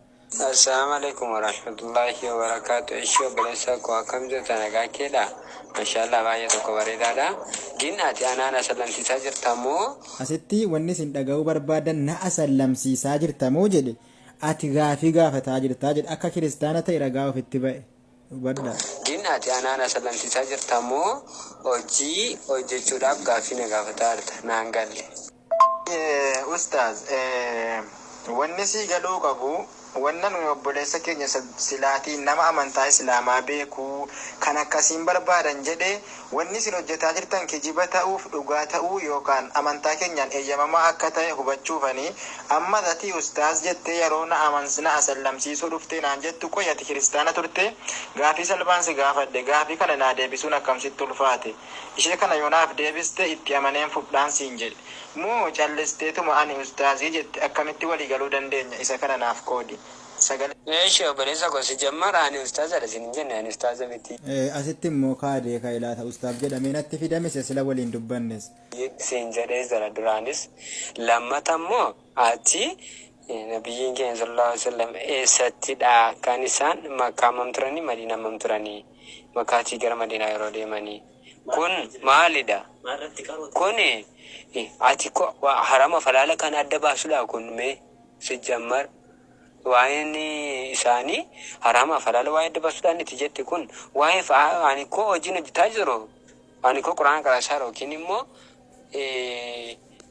Assalaamu alaikum warahmatullahi wabarakatuh. Ishee obboleessa koo, akkam jirta? Nagaa keedha? Mashaallah, baay'ee tokko bareedaadha. Gin ati anaan asallamsiisaa jirta moo? Asitti wanni isin dhaga'uu barbaadan, na asallamsiisaa jirta moo jedhe, ati gaafii gaafataa jirtaa jedhe. Akka kiristaana ta'e ragaa ofitti ba'e. Hubadhaa. Gin ati anaan asallamsiisaa jirta moo hojii hojjechuudhaaf gaaffii na gaafataa jirta? Naan galle. Ustaaz, wanni sii galuu qabu Wannan nuyi obboleessa keenya silaatii nama amantaa Islaamaa beekuu kan akkasiin barbaadan jedhee, wanni isin hojjetaa jirtan kijiba ta'uuf dhugaa ta'uu yookaan amantaa keenyaan eeyyamamaa akka ta'e hubachuufanii. Amma ati ustaaz jettee yeroo na amansina asallamsiisuu dhuftee naan jettu, qoy, ati kiristaana turte? Gaafii salphaan si gaafadhe. Gaafii kana naa deebisuun akkamsitti ulfaate? Ishee kana yoo naaf deebiste itti amaneen fudhaan siin jedhe. Moo callisteetuma ani ustaazii jette? Akkamitti walii galuu dandeenya? Isa kana naaf qoodi. Sagalee. Eeshi, obboleessa koo, si jammara ani ustaazadha sin hin jenne, ani ustaaza miti. Asitti immoo kaadee ka ilaata ustaaf jedhamee natti fidame sila waliin dubbannes. Siin jedhee jira duraanis. Lammata immoo ati nabiyyiin keenya sallallahu alaihi wasallam eessattidha kan isaan Makkaa mam turanii, Madiinaa mam turanii, Makkaatii gara Madiinaa yeroo deemanii? Kun maalidha? Kun ati harama falaala kan adda baasudha. Kun mee si jammar waa'een isaanii harama falaala waa'ee adda baasuudhaan itti jette. Kun waa'ee ani koo hojiin hojjetaa jiru, ani koo Quraana qaraasaa yookiin immoo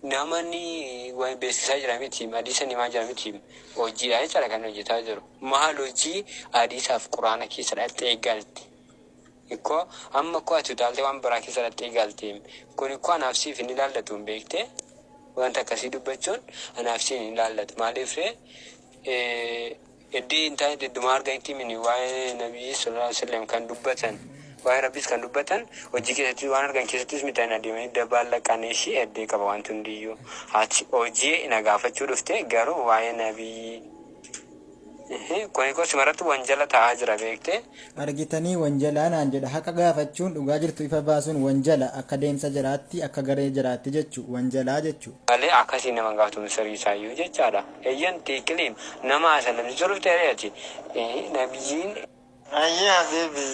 namani waan beeksisaa jira miti, hadiisa himaa jira miti. Hojiidha jechaadha kan hojjetaa jiru. Maal hojii? Hadiisaaf Quraana keessa dhaqxee galte. Ikkoo amma koo ati utaaltee waan biraa keessa dhaqxee galte. Kun ikkoo anaaf siif hin ilaallatu, hin beekte. Wanta akkasii dubbachuun anaaf siif hin ilaallatu. Maaliif iddii hin taane idduma arganitti mini waa'ee nabiyyi sallallahu alaihi wasallam kan dubbatan, waa'ee Rabbis kan dubbatan hojii keessatti waan argan keessattis mitaan adeemanii dabaallaqanii ishee eddee qaba wanti hundiyyuu. Ati hojii na gaafachuu dhufte, garuu waa'ee nabiyyi kun koo simarratti wanjala ta'aa jira, beekte. Argitanii, wanjalaa naan jedha. Haqa gaafachuun, dhugaa jirtu ifa baasuun wanjala akka deemsa jiraatti, akka garee jiraatti jechuu, wanjalaa jechuu. Malee akkasii nama gaafatu sirrii isaayyuu jechaadha. Eeyyan tiikiliim nama asalamsiisuu dhufte ati nabiyyiin. Ayyee habiibi,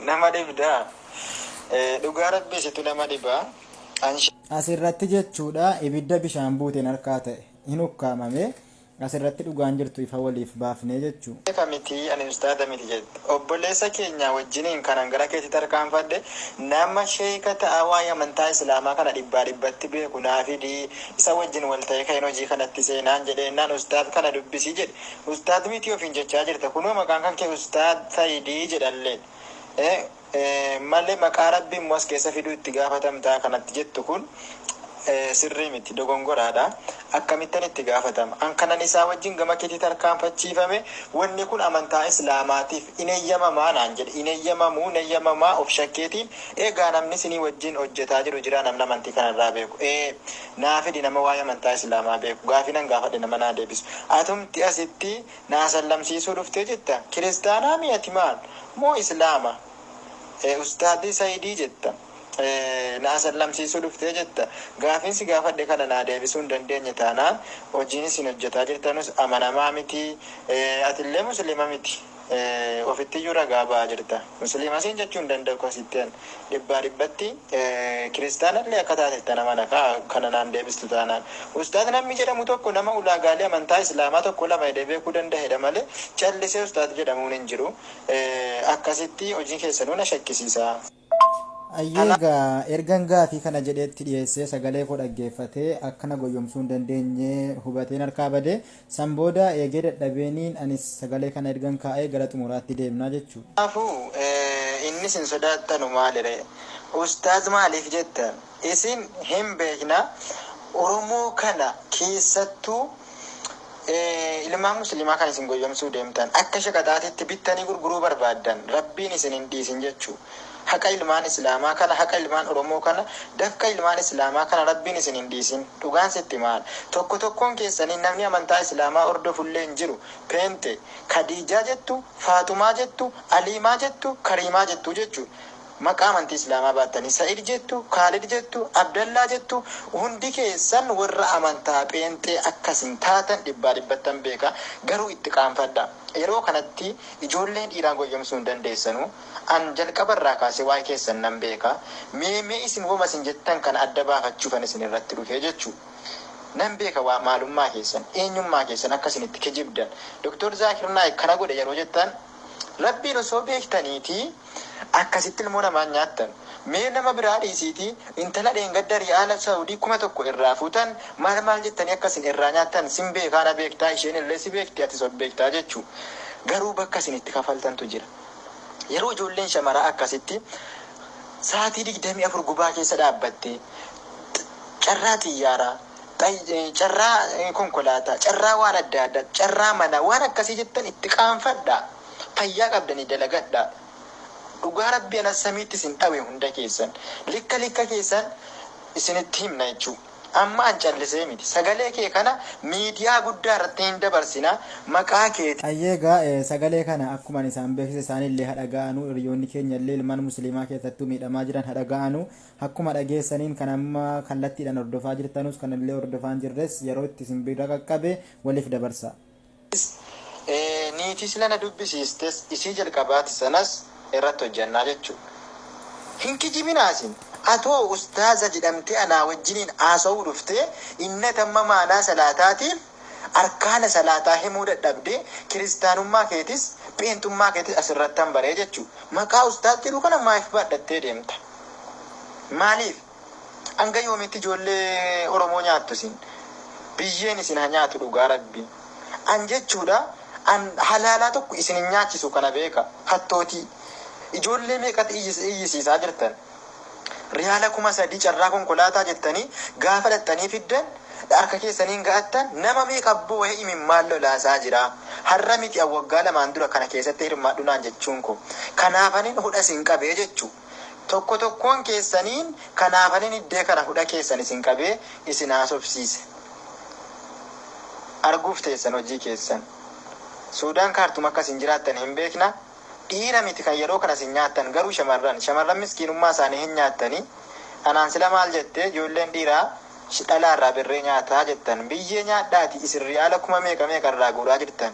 nama dhibdaa. Dhugaa Rabbii situ nama dhibaa. Asirratti jechuudha ibidda bishaan buuteen harkaa ta'e hin ukkaamame. Asirratti dhugaan jirtu ifa waliif baafnee jechuu. Sheeka miti, ani ustaaza miti jette. Obboleessa keenya wajjiniin kanan gara keetti tarkaanfadhe, nama sheeka ta'a waa'ee amantaa Islaamaa kana dhibbaa dhibbatti beeku naa fidii, isa wajjin wal ta'ee kan hojii kanatti seenaan jedheennaan ustaaz kana dubbisii jedhe. Ustaaz miti ofiin jechaa jirta. Kunoo maqaan kan kee Ustaaz Sayidii jedhallee. Malee maqaa Rabbii immoo as keessa fiduu itti gaafatamtaa kanatti jettu kun sirrii miti, dogongoraadha. Akkamittan itti gaafatama? An kanan isaa wajjin gama keetti tarkaanfachiifame, wanni kun amantaa Islaamaatiif in eeyyamamaa naan jedhe. In eeyyamamuu, in eeyyamamaa of shakkeetiin egaa namni isinii wajjin hojjetaa jiru jira, namni amantii kanarraa beeku. Naa fidi nama waa'ee amantaa Islaamaa beeku. Gaafii nan gaafadhe nama naa deebisu. Atumti asitti naa sallamsiisuu dhuftee jetta. Kiristaanaa mi'ati maal? Moo Islaama? Ustaadii Sayidii jetta. Na sallamsiisuu dhuftee jetta. Gaafiin si gaafadhe kana naa deebisuu hin dandeenye taanaan hojiin isin hojjetaa jirtanus amanamaa miti. Atillee Musliima miti. Ofitti iyyuu ragaa ba'aa jirta. Musliima siin jechuu hin danda'u asitti an. Dhibbaa dhibbatti kiristaanallee akka taatetti nama kana naan deebistu taanaan. Ustaad namni jedhamu tokko nama ulaagaalee amantaa Islaamaa tokko lama jedhee beekuu danda'edha malee callisee ustaad jedhamuun hin jiru. Akkasitti hojiin keessanuu na shakkisiisa. Ayyeegaa, ergan gaafii kana jedheetti dhiyeessee sagalee koo dhaggeeffatee akkana goyyomsuu hin dandeenye hubateen harkaa badee. San booda eegee dadhabeeniin anis sagalee kana ergan kaa'ee gara xumuraatti deemnaa jechuudha. Kanaafuu inni isin sodaattanu maalire? Ustaaz maaliif jettan? Isin hin beekna, Oromoo kana keessattuu ilmaan Musliimaa kan isin goyyomsuu deemtan akka shaqaxaatitti bittanii gurguruu barbaaddan, Rabbiin isin hin dhiisin jechuu. Haqa ilmaan Islaamaa kana, haqa ilmaan Oromoo kana, dafqa ilmaan Islaamaa kana Rabbiin isin hin dhiisin. Dhugaan sitti maal? Tokko tokkoon keessanii namni amantaa Islaamaa hordofullee hin jiru. Peente, Khadiijaa jettu, Faaxumaa jettu, Aliimaa jettu, Kariimaa jettu jechuudha. Maqaa amantii Islaamaa baattanii Sa'id jettu, Kaalid jettu, Abdallaa jettu, hundi keessan warra amantaa pheenxee akkasin taatan dhibbaa dhibbattan beeka. Garuu itti qaanfadha. Yeroo kanatti ijoolleen dhiiraa goyyomsuu hin dandeessanu. An jalqabarraa kaasee waa'ee keessan nan beeka. Mee mee isin woma isin jettan kana adda baafachuufan isin irratti dhufee jechuudha. Nan beeka waa maalummaa keessan, eenyummaa keessan, akka isin itti kijibdan. Doktor Zaakir Naayik kana godhe yeroo jettan, Rabbiin osoo beektaniitii akkasitti ilmoo namaan nyaattan. Mee nama biraa dhiisiitii intala dheengadda riyaala Saawudii 1000 irraa fuutan maal maal jettanii akkasin irraa nyaattan sin beekaana beektaa, isheen illee si beekti, ati of beektaa jechuu. Garuu bakka isin itti kafaltantu jira. Yeroo ijoolleen shamaraa akkasitti sa'aatii 24 gubaa keessa dhaabbattee carraa xiyyaaraa, carraa konkolaataa, carraa waan adda addaa, carraa manaa waan akkasii jettan itti qaanfadhaa. Fayyaa qabdanii dalagadhaa. Dhugaa rabbi anas samiitti isin dhawe hunda keessan. Likka likka keessan isinitti himna jechuudha. Amma an callisee miti. Sagalee kee kana miidiyaa guddaa irratti hin dabarsina. Maqaa keeti. Ayyeegaa sagalee kana akkuma isaan beeksise isaanillee hadha ga'anuu, hiriyoonni keenya illee ilmaan musliimaa keessattuu miidhamaa jiran hadha ga'anuu. Akkuma dhageessaniin kan amma kallattiidhaan hordofaa jirtanus kanallee hordofaa hin jirres yeroo itti isin bira qaqqabe waliif dabarsa. Niitii sila na dubbisiistes isii jalqabaati sanas irratti hojjannaa jechuudha. Hin kijibinaa isin. Atoo ustaaza jedhamtee anaa wajjiniin haasa'uu dhuftee inni tamma maanaa salaataatiif arkaana salaataa himuu dadhabdee kiristaanummaa keetis pheenxummaa keetis asirratti baree jechuudha. Maqaa ustaaz jedhu kana maaliif baadhattee deemta? Maaliif? Hanga yoomitti ijoollee Oromoo nyaattu isin? Biyyeen isin haa nyaatu dhugaa rabbi. An jechuudha an halaalaa tokko isin hin nyaachisu kana beeka. Hattootii. Ijoollee meeqatti iyyisiisaa jirtan? Riyaala 3000 carraa konkolaataa jettanii gaafa dhattanii fiddan harka keessaniin ga'attan nama meeqa boo'ee imimmaan lolaasaa jira. Har'a miti, waggaa lamaan dura kana keessatti hirmaadhu naan jechuun ko. Kanaafanin hudha isin qabee jechuu. Tokko tokkoon keessaniin kanaafanin iddee kana hudha keessan isin qabee isin haasofsiise. Arguuf teessan hojii keessan. Suudaan kaartum akka isin jiraattan hin beekna. Dhiira miti kan yeroo kana isin nyaattan, garuu shamarran. Shamarran miskiinummaa isaanii hin nyaattanii. Anaan sila maal jettee ijoolleen dhiiraa dhalaarraa birree nyaataa jettan. Biyyee nyaadhaati isin riyaala kuma meeqa meeqa irraa guuraa jirtan.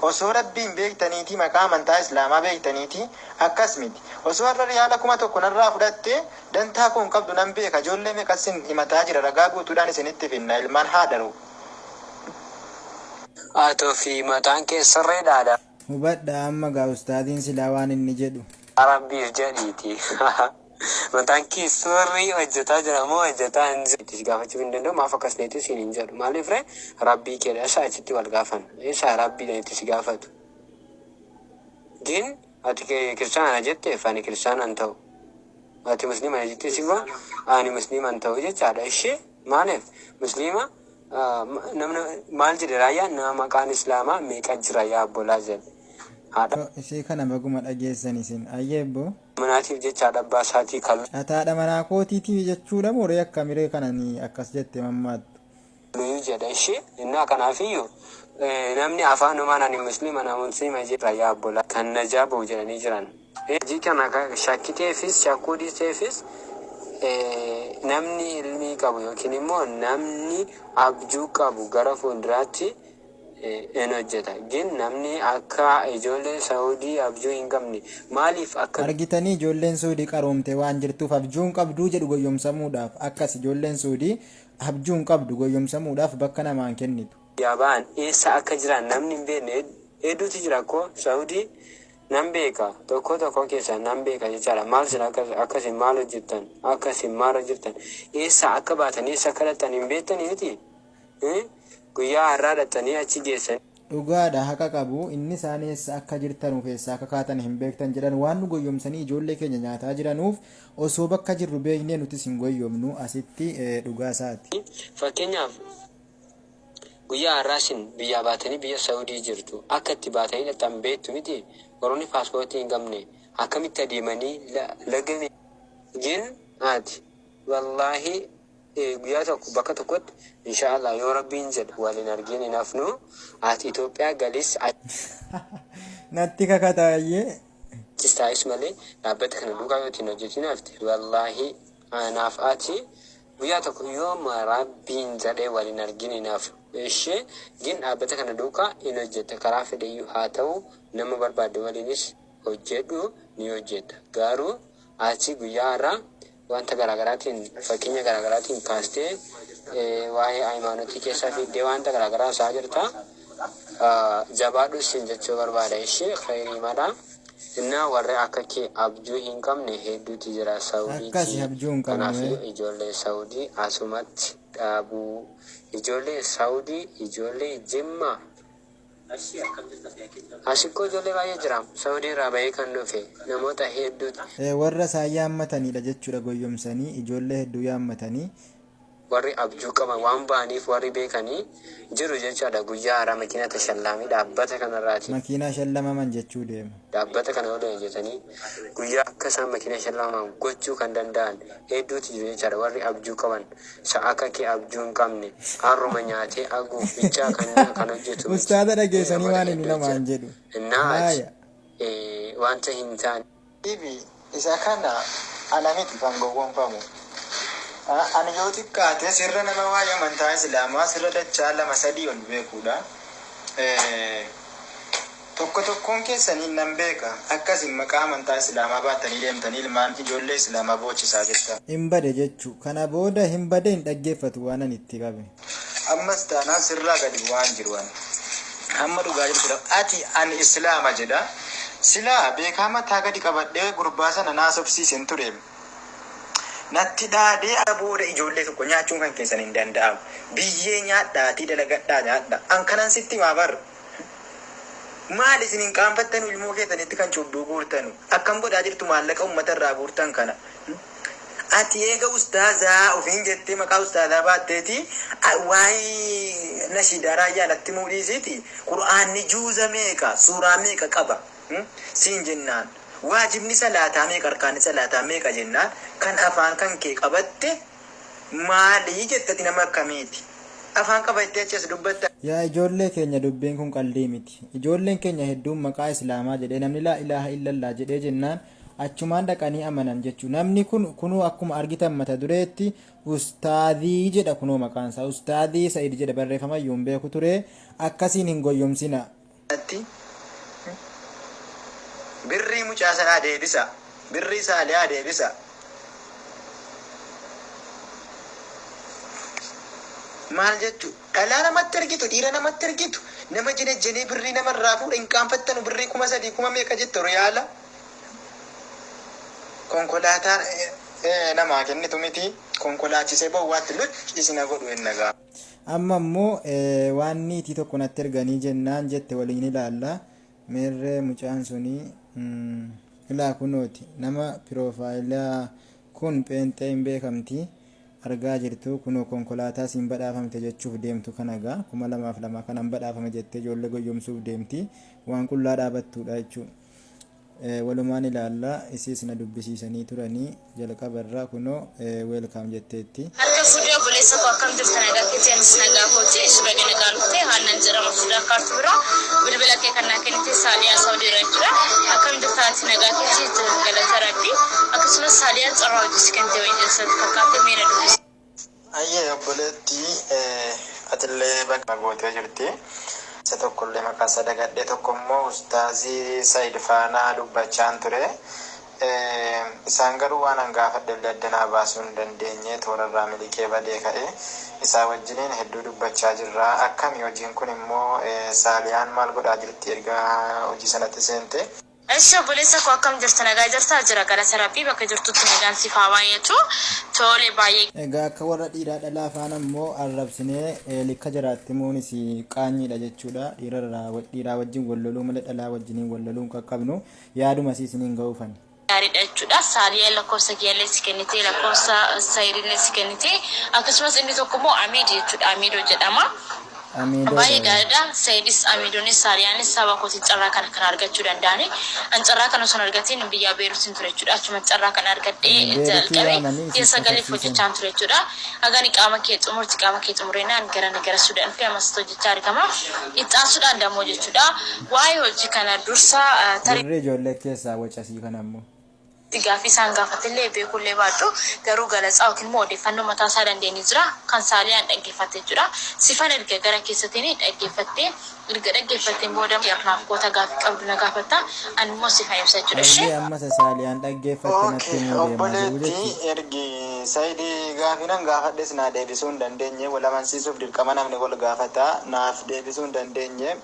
Osoo rabbiin beektaniitii maqaa amantaa islaamaa beektaniitii akkas miti. Osoo har'a riyaala 1000 narraa fudhattee dantaa koo hin qabdu nan beeka. Ijoollee meeqa isin himataa jira, ragaa guutuudhaan isinitti finna ilmaan haadharu. Atoo fi mataan kee sirriidhaadha. Hubadhaa amma gaa ustaaziin silaa waan inni jedhu. Rabbiif jedhiiti. Mataan kee sirrii hojjetaa jira moo hojjetaa hin jiru? Si gaafachuu hin danda'u, maaf akkas ta'etti siin hin jedhu. Maaliif ree, rabbii keedha isa achitti wal gaafan. Isa rabbiidha itti si gaafatu. Gin ati kiristaana jetteef ani kiristaana hin ta'u. Ati musliima jettee si ani musliima hin ta'u jechaadha. Ishee maaliif musliima namni maal jedhe, raayyaan nama maqaan islaamaa meeqa jira yaa obbolaa jedhe. Haadha Ishee kana baguma dhageessan isin. Ayyeebbo. manaatiif jechaadha abbaa isaatii kan Ataadha manaa kootiitii jechuudha moo akka miree kananii akkas jette mammaattu? Luyyuu jedha ishee innaa kanaafiyyuu namni afaanumaan ani musliima na musliima jedha yaa obbolaa kan najaa ba'u jedhanii jiran. Hojii kana shakkiteefis shakkuu dhiisteefis namni ilmii qabu yookiin immoo namni abjuu qabu gara fuulduraatti in hojjeta. Gin namni akka ijoollee Saawudii abjuu hin qabne maaliif akka Argitanii, ijoolleen Suudii qaroomte waan jirtuuf abjuu hin qabduu jedhu goyyomsamuudhaaf. Akkas ijoolleen Suudii abjuu hin qabdu, goyyomsamuudhaaf bakka namaan kennitu. Biyyaa ba'an eessa akka jiran namni hin beekne hedduutu jira koo Saawudii nan beeka, tokko tokko keessa nan beeka jechaadha. Maal sin akkasin maal hojjettan, akkasin maal hojjettan, eessa akka baatan, eessa akka dhaqxan hin beektanii miti. Guyyaa har'aa dhaqxanii achi geessan. Dhugaadha, haqa qabu inni. Isaan eessa akka jirtanuuf eessa akka kaatan hin beektan jedhan. Waan nu goyyomsanii ijoollee keenya nyaataa jiranuuf osoo bakka jirru beeknee nutis hin goyyomnu asitti, dhugaa isaati. Fakkeenyaaf guyyaa har'aa isin biyyaa baatanii biyya Saawudii jirtu, akka itti baatanii dhaqxan beektu miti. Warroonni paaspoortii hin qabne akkamitti adeemanii laga gin ati wallaahi guyyaa tokko bakka tokkotti inshaallah yoo rabbiin jedhe waliin argin hin hafnu. Ati Itoophiyaa galis Natti kakataayyee. Achis taa'is malee dhaabbata kana duukaa yoo ittiin hojjetin hafte, wallaahi anaaf ati guyyaa tokko yooma rabbiin jedhee waliin argin hin hafu. Ishee gin dhaabbata kana duukaa hin hojjetta, karaa fedheyyuu haa ta'u, nama barbaadde waliinis hojjedhu ni hojjetta. Garuu ati guyyaa har'aa wanta garaagaraatiin fakkeenya garaagaraatiin kaastee waa'ee hayimaanotii keessaa fiiddee wanta garaagaraa isaa jirta. Jabaadhu sin jechuu barbaada. Ishee khayrii mala. Innaa warri akka kee abjuu hin qabne hedduutu jira Akkasi Saawudiitti. abjuu hin qabne. Kanaafuu ijoollee Saawudii asumatti dhaabuu. Ijoollee Saawudii, ijoollee Jimmaa. Asikkoo ijoollee baay'ee jira. Saawudii irraa bahee kan dhufe namoota hedduutu. Warra isaan yaammatanidha jechuudha goyyomsanii ijoollee hedduu yaammatanii. Warri abjuu qaban waan ba'aniif warri beekanii jiru jechaadha. Guyyaa haaraa makiina tashallaamii dhaabbata kanarraati. Makiinaa shallamaman jechuu deema. Dhaabbata kana waliin hojjetanii guyyaa akka isaan makiina shallamaman gochuu kan danda'an hedduutu jiru jechaadha. Warri abjuu qaban isa akka kee abjuu hin qabne harruma nyaatee aguuf bichaa kan hojjetu miti. Ustaaza dhageessanii Namoota waan inni hedduutu namaan jira. jedhu. Innaa ati Haaya. wanta hin taane. Ibi isa kana ana miti kan gowwoomfamu. Ani yoo xiqqaate sirra nama waa'ee amantaa Islaamaa sirra dachaa lama sadii ol beekuudha. Tokko tokkoon keessanii nan beeka. Akkasin maqaa amantaa Islaamaa baatanii deemtanii ilmaan ijoollee Islaamaa boochisaa jirtan. Hin bade jechuu. Kana booda hin bade, hin dhaggeeffatu waan ani itti qabe. Ammas taanaan sirraa gadi bu'aan jiru ani. Hamma dhugaa jirtudha. Ati ani Islaama jedha. Silaa beekaa mataa gadi qabadhee gurbaa sana naasofsiisen ture. Natti dhaadee booda ijoollee tokko nyaachuun kan keessan hin danda'amu. Biyyee nyaadhaatii dalagadhaa nyaadha. An kanan sitti himaa bar. Maal isin hin qaanfattanu ilmoo keessanitti kan cubbuu guurtanu? Akkam godhaa jirtu maallaqa uummata irraa guurtan kana? Ati eega ustaazaa ofiin jettee maqaa ustaazaa baatteeti waa'ee nashiidaa raayyaa natti muudhiisiiti. Qur'aanni juuza meeqa, suuraa meeqa qaba siin jennaan. Waajibni salaataa meeqa, arkaanni salaataa meeqa jennaan kan afaan kan kee qabatte maalii jettati, nama akkamiiti? Afaan qabattee achi as dubbatta. Yaa ijoollee keenya, dubbiin kun qaldii miti. Ijoolleen keenya hedduun maqaa Islaamaa jedhee namni laa ilaaha illallaa jedhee jennaan achumaan dhaqanii amanan jechuudha. Namni kun kunuu akkuma argitan mata dureetti ustaadii jedha, kunoo maqaan isaa Ustaadii Sa'id jedha, barreeffama iyyuu hin beeku ture. Akkasiin hin goyyomsina. Birrii mucaa sanaa deebisa. Birrii saaliyaa deebisa. Maal jechuun dhalaa namatti argitu, dhiira namatti argitu, nama jenejjenee birrii namarraa fuudha, hin qaanfattanu? Birrii 3000 kuma meeqa jettu riyaala. Konkolaataa namaa kennitu miti, konkolaachisee bowwaatti luch isina godhu hin nagaa. Amma immoo waan niitii tokko natti erganii jennaan jette waliin ilaalla. Meerree mucaan suni? Ilaa kunooti, nama piroofaayilaa kun pheenxee hin beekamti. Argaa jirtu, kunoo konkolaataa siin badhaafamte jechuuf deemtu kana gaa 2002 kanan badhaafame jettee ijoollee goyyomsuuf deemti, waan qullaa dhaabattuudha jechuudha. Walumaan ilaalla, isiis na dubbisiisanii turanii jalqabarraa, kunoo welcome jetteetti. Harka fuudhee obboleessa koo, akkam jirta? Nagaa keetii? Anis nagaa kooti. Ishi baga nagaa dhuftee. Haannan jedhama, fuudhaa kaartu bira. Bilbila kee kan naa kennite Saaliyaa Saawudii irra jechuudha. Akkam jirta ati? Nagaa keetii? Galata Rabbii. Akkasumas Saaliyaan carraa hojii si kennite wayii jedhu fakkaate, mee na dubbisi. Ayyee obboleettii, atillee bakka gootee jirti. Isa tokkollee maqaa isaa dagadhee, tokko immoo Ustaazii Said faanaa dubbachaan ture. Isaan garuu waan an gaafadhe illee addanaa baasuu hin dandeenye, toorarraa miliqee badee ka'e. Isaa wajjiniin hedduu dubbachaa jirra. Akkami hojiin kun immoo, Saaliyaan maal godhaa jirti erga hojii sanatti seente? Eshi obboleessa koo, akkam jirta? Nagaa jirtaa? Jira, galata Rabbii. Bakka jirtutti nagaan siif haa baay'atu. Tole, baay'ee Egaa akka warra dhiiraa dhalaa afaan ammoo arrabsinee likka jiraatti himuunis qaanyiidha jechuudha. Dhiiraa wajjin wal loluu malee dhalaa wajjiniin wal loluu hin qaqqabnu. Yaaduma isiniin ga'uufani. gaariidha jechuudha. Saaliyaan lakkoofsa kiyyallee si kennite, lakkoofsa Saayidillee si kennite. Akkasumas inni tokko immoo Amiid jechuudha. Amiidoo jedhama. Amiidoo. Baay'ee gaariidha. Saayidis, Amiidoonis, Saaliyaanis saba kootiin carraa kana kan argachuu danda'ani. An carraa kana osoo hin argatiin biyya Beeruutiin ture jechuudha. Achuma carraa kana argadhee Beeruutii jalqabe waamanii ji'a isin 9f safarsiisan. hojjechaan ture jechuudha. Hagani qaama kee xumurti, qaama kee xumureenaan gara Suudaan dhufee ammas hojjechaa argama. Itti dammoo jechuudha. Waa'ee hojii kana dursa tarii Birrii ijoollee keessaa wacasii kana ammoo. gaaffii isaan gaafatillee beekullee baadhu, garuu galatsaa yookiin immoo odeeffannoo mataa isaa dandeenye jira kan Saaliyaan dhaggeeffatte jechuudha. Sifan erga gara keessatiin dhaggeeffattee, erga dhaggeeffatteen booda naaf goota gaaffii qabdu na gaafatta, ani immoo sifan ibsa jechuudha. Ishee Ayyee, ammas Saaliyaan dhaggeeffatte natti Okay, himuu deemaa jiru obboleetti, jechuudha. ergi Saayidii gaafinan gaafadhes naa deebisuu hin dandeenye, wal amansiisuuf dirqama namni wal gaafata, naaf deebisuu hin dandeenye.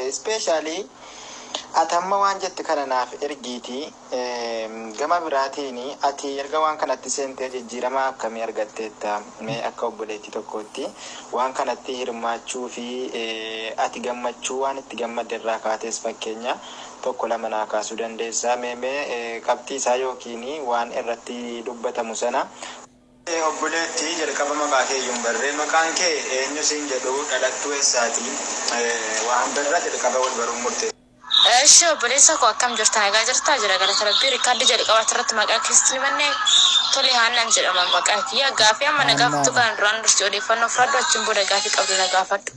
Especially Ati amma waan jette kana naaf ergiiti. Gama biraatiin ati erga waan kanatti seentee jijjiirama akkamii argatteetta? Mee akka obboleettii tokkootti waan kanatti hirmaachuu fi ati gammachuu waan itti gammadde irraa kaatees fakkeenya tokko lama naa kaasuu dandeessaa. Mee qabxii isaa yookiin waan irratti dubbatamu sana. Obboleettii, jalqaba maqaa kee iyyuu hin barree. Maqaan kee eenyu siin jedhu? Dhalattuu eessaati? Waan birra jalqaba wal baruun murteessa. Eshi, obboleessa koo, akkam jirta? Nagaa jirtaa? Jira, galata Rabbii. Riikaardii jalqabaati irratti maqaa keessatti ni bannee. Tole, Haannaan jedhama maqaa kiyya. Gaafii amma na gaafattu kana duraan dursi odeeffannoo fudhadhu, achiin booda gaafii qabdu na gaafadhu.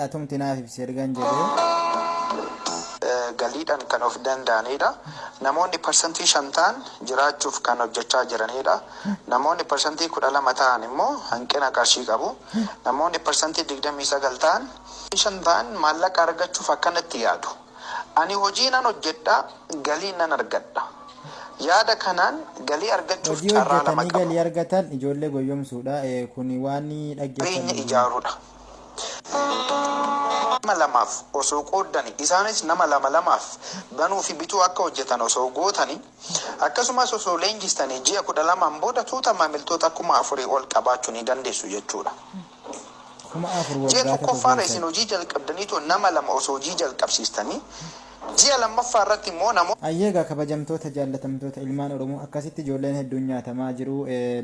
Atumti naaf ibsi ergan jedhee. Galiidhaan kan of danda'anidha. Namoonni 5% ta'an jiraachuuf kan hojjechaa jiranidha. Namoonni 12% ta'an immoo hanqina qarshii qabu. Namoonni 29% ta'an 5 ta'an maallaqa argachuuf akkanatti yaadu. Ani hojii nan hojjedha, galii nan argadha. Yaada kanaan galii argachuuf Hojii carraa lama hojjetanii qabu. galii argatan ijoollee goyyomsuudha. Kuni waan Jireenya dhaggeeffannu. ijaaruudha. Nama lamaaf osoo qooddani, isaanis nama lama lamaaf banuu fi bituu akka hojjetan osoo gootani, akkasumas osoo leenjistanii, ji'a 12n booda tuuta maamiltoota 4,000 ol qabaachuu ni dandeessu jechuudha. 4,000 Ji'a waggaa tokko tokkoffaarra isin keessatti. hojii jalqabdaniitu nama lama osoo hojii jalqabsiistanii, ji'a lammaffaa irratti immoo namoota Ayyeegaa, kabajamtoota jaallatamtoota ilmaan Oromoo, akkasitti ijoolleen hedduun nyaatamaa jiru.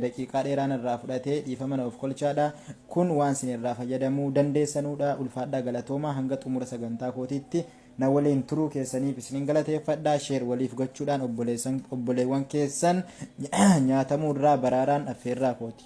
Daqiiqaa dheeraan irraa fudhatee dhiifama na of kolchaadha. Kun waan isin irraa fayyadamuu dandeessanuudha. Ulfaadhaa, galatoomaa. Hanga xumura sagantaa kootiitti na waliin turuu keessaniif isinin galateeffadha. Share waliif gochuudhaan obboleewwan keessan nyaatamuu irraa baraaraan affeerraa kooti.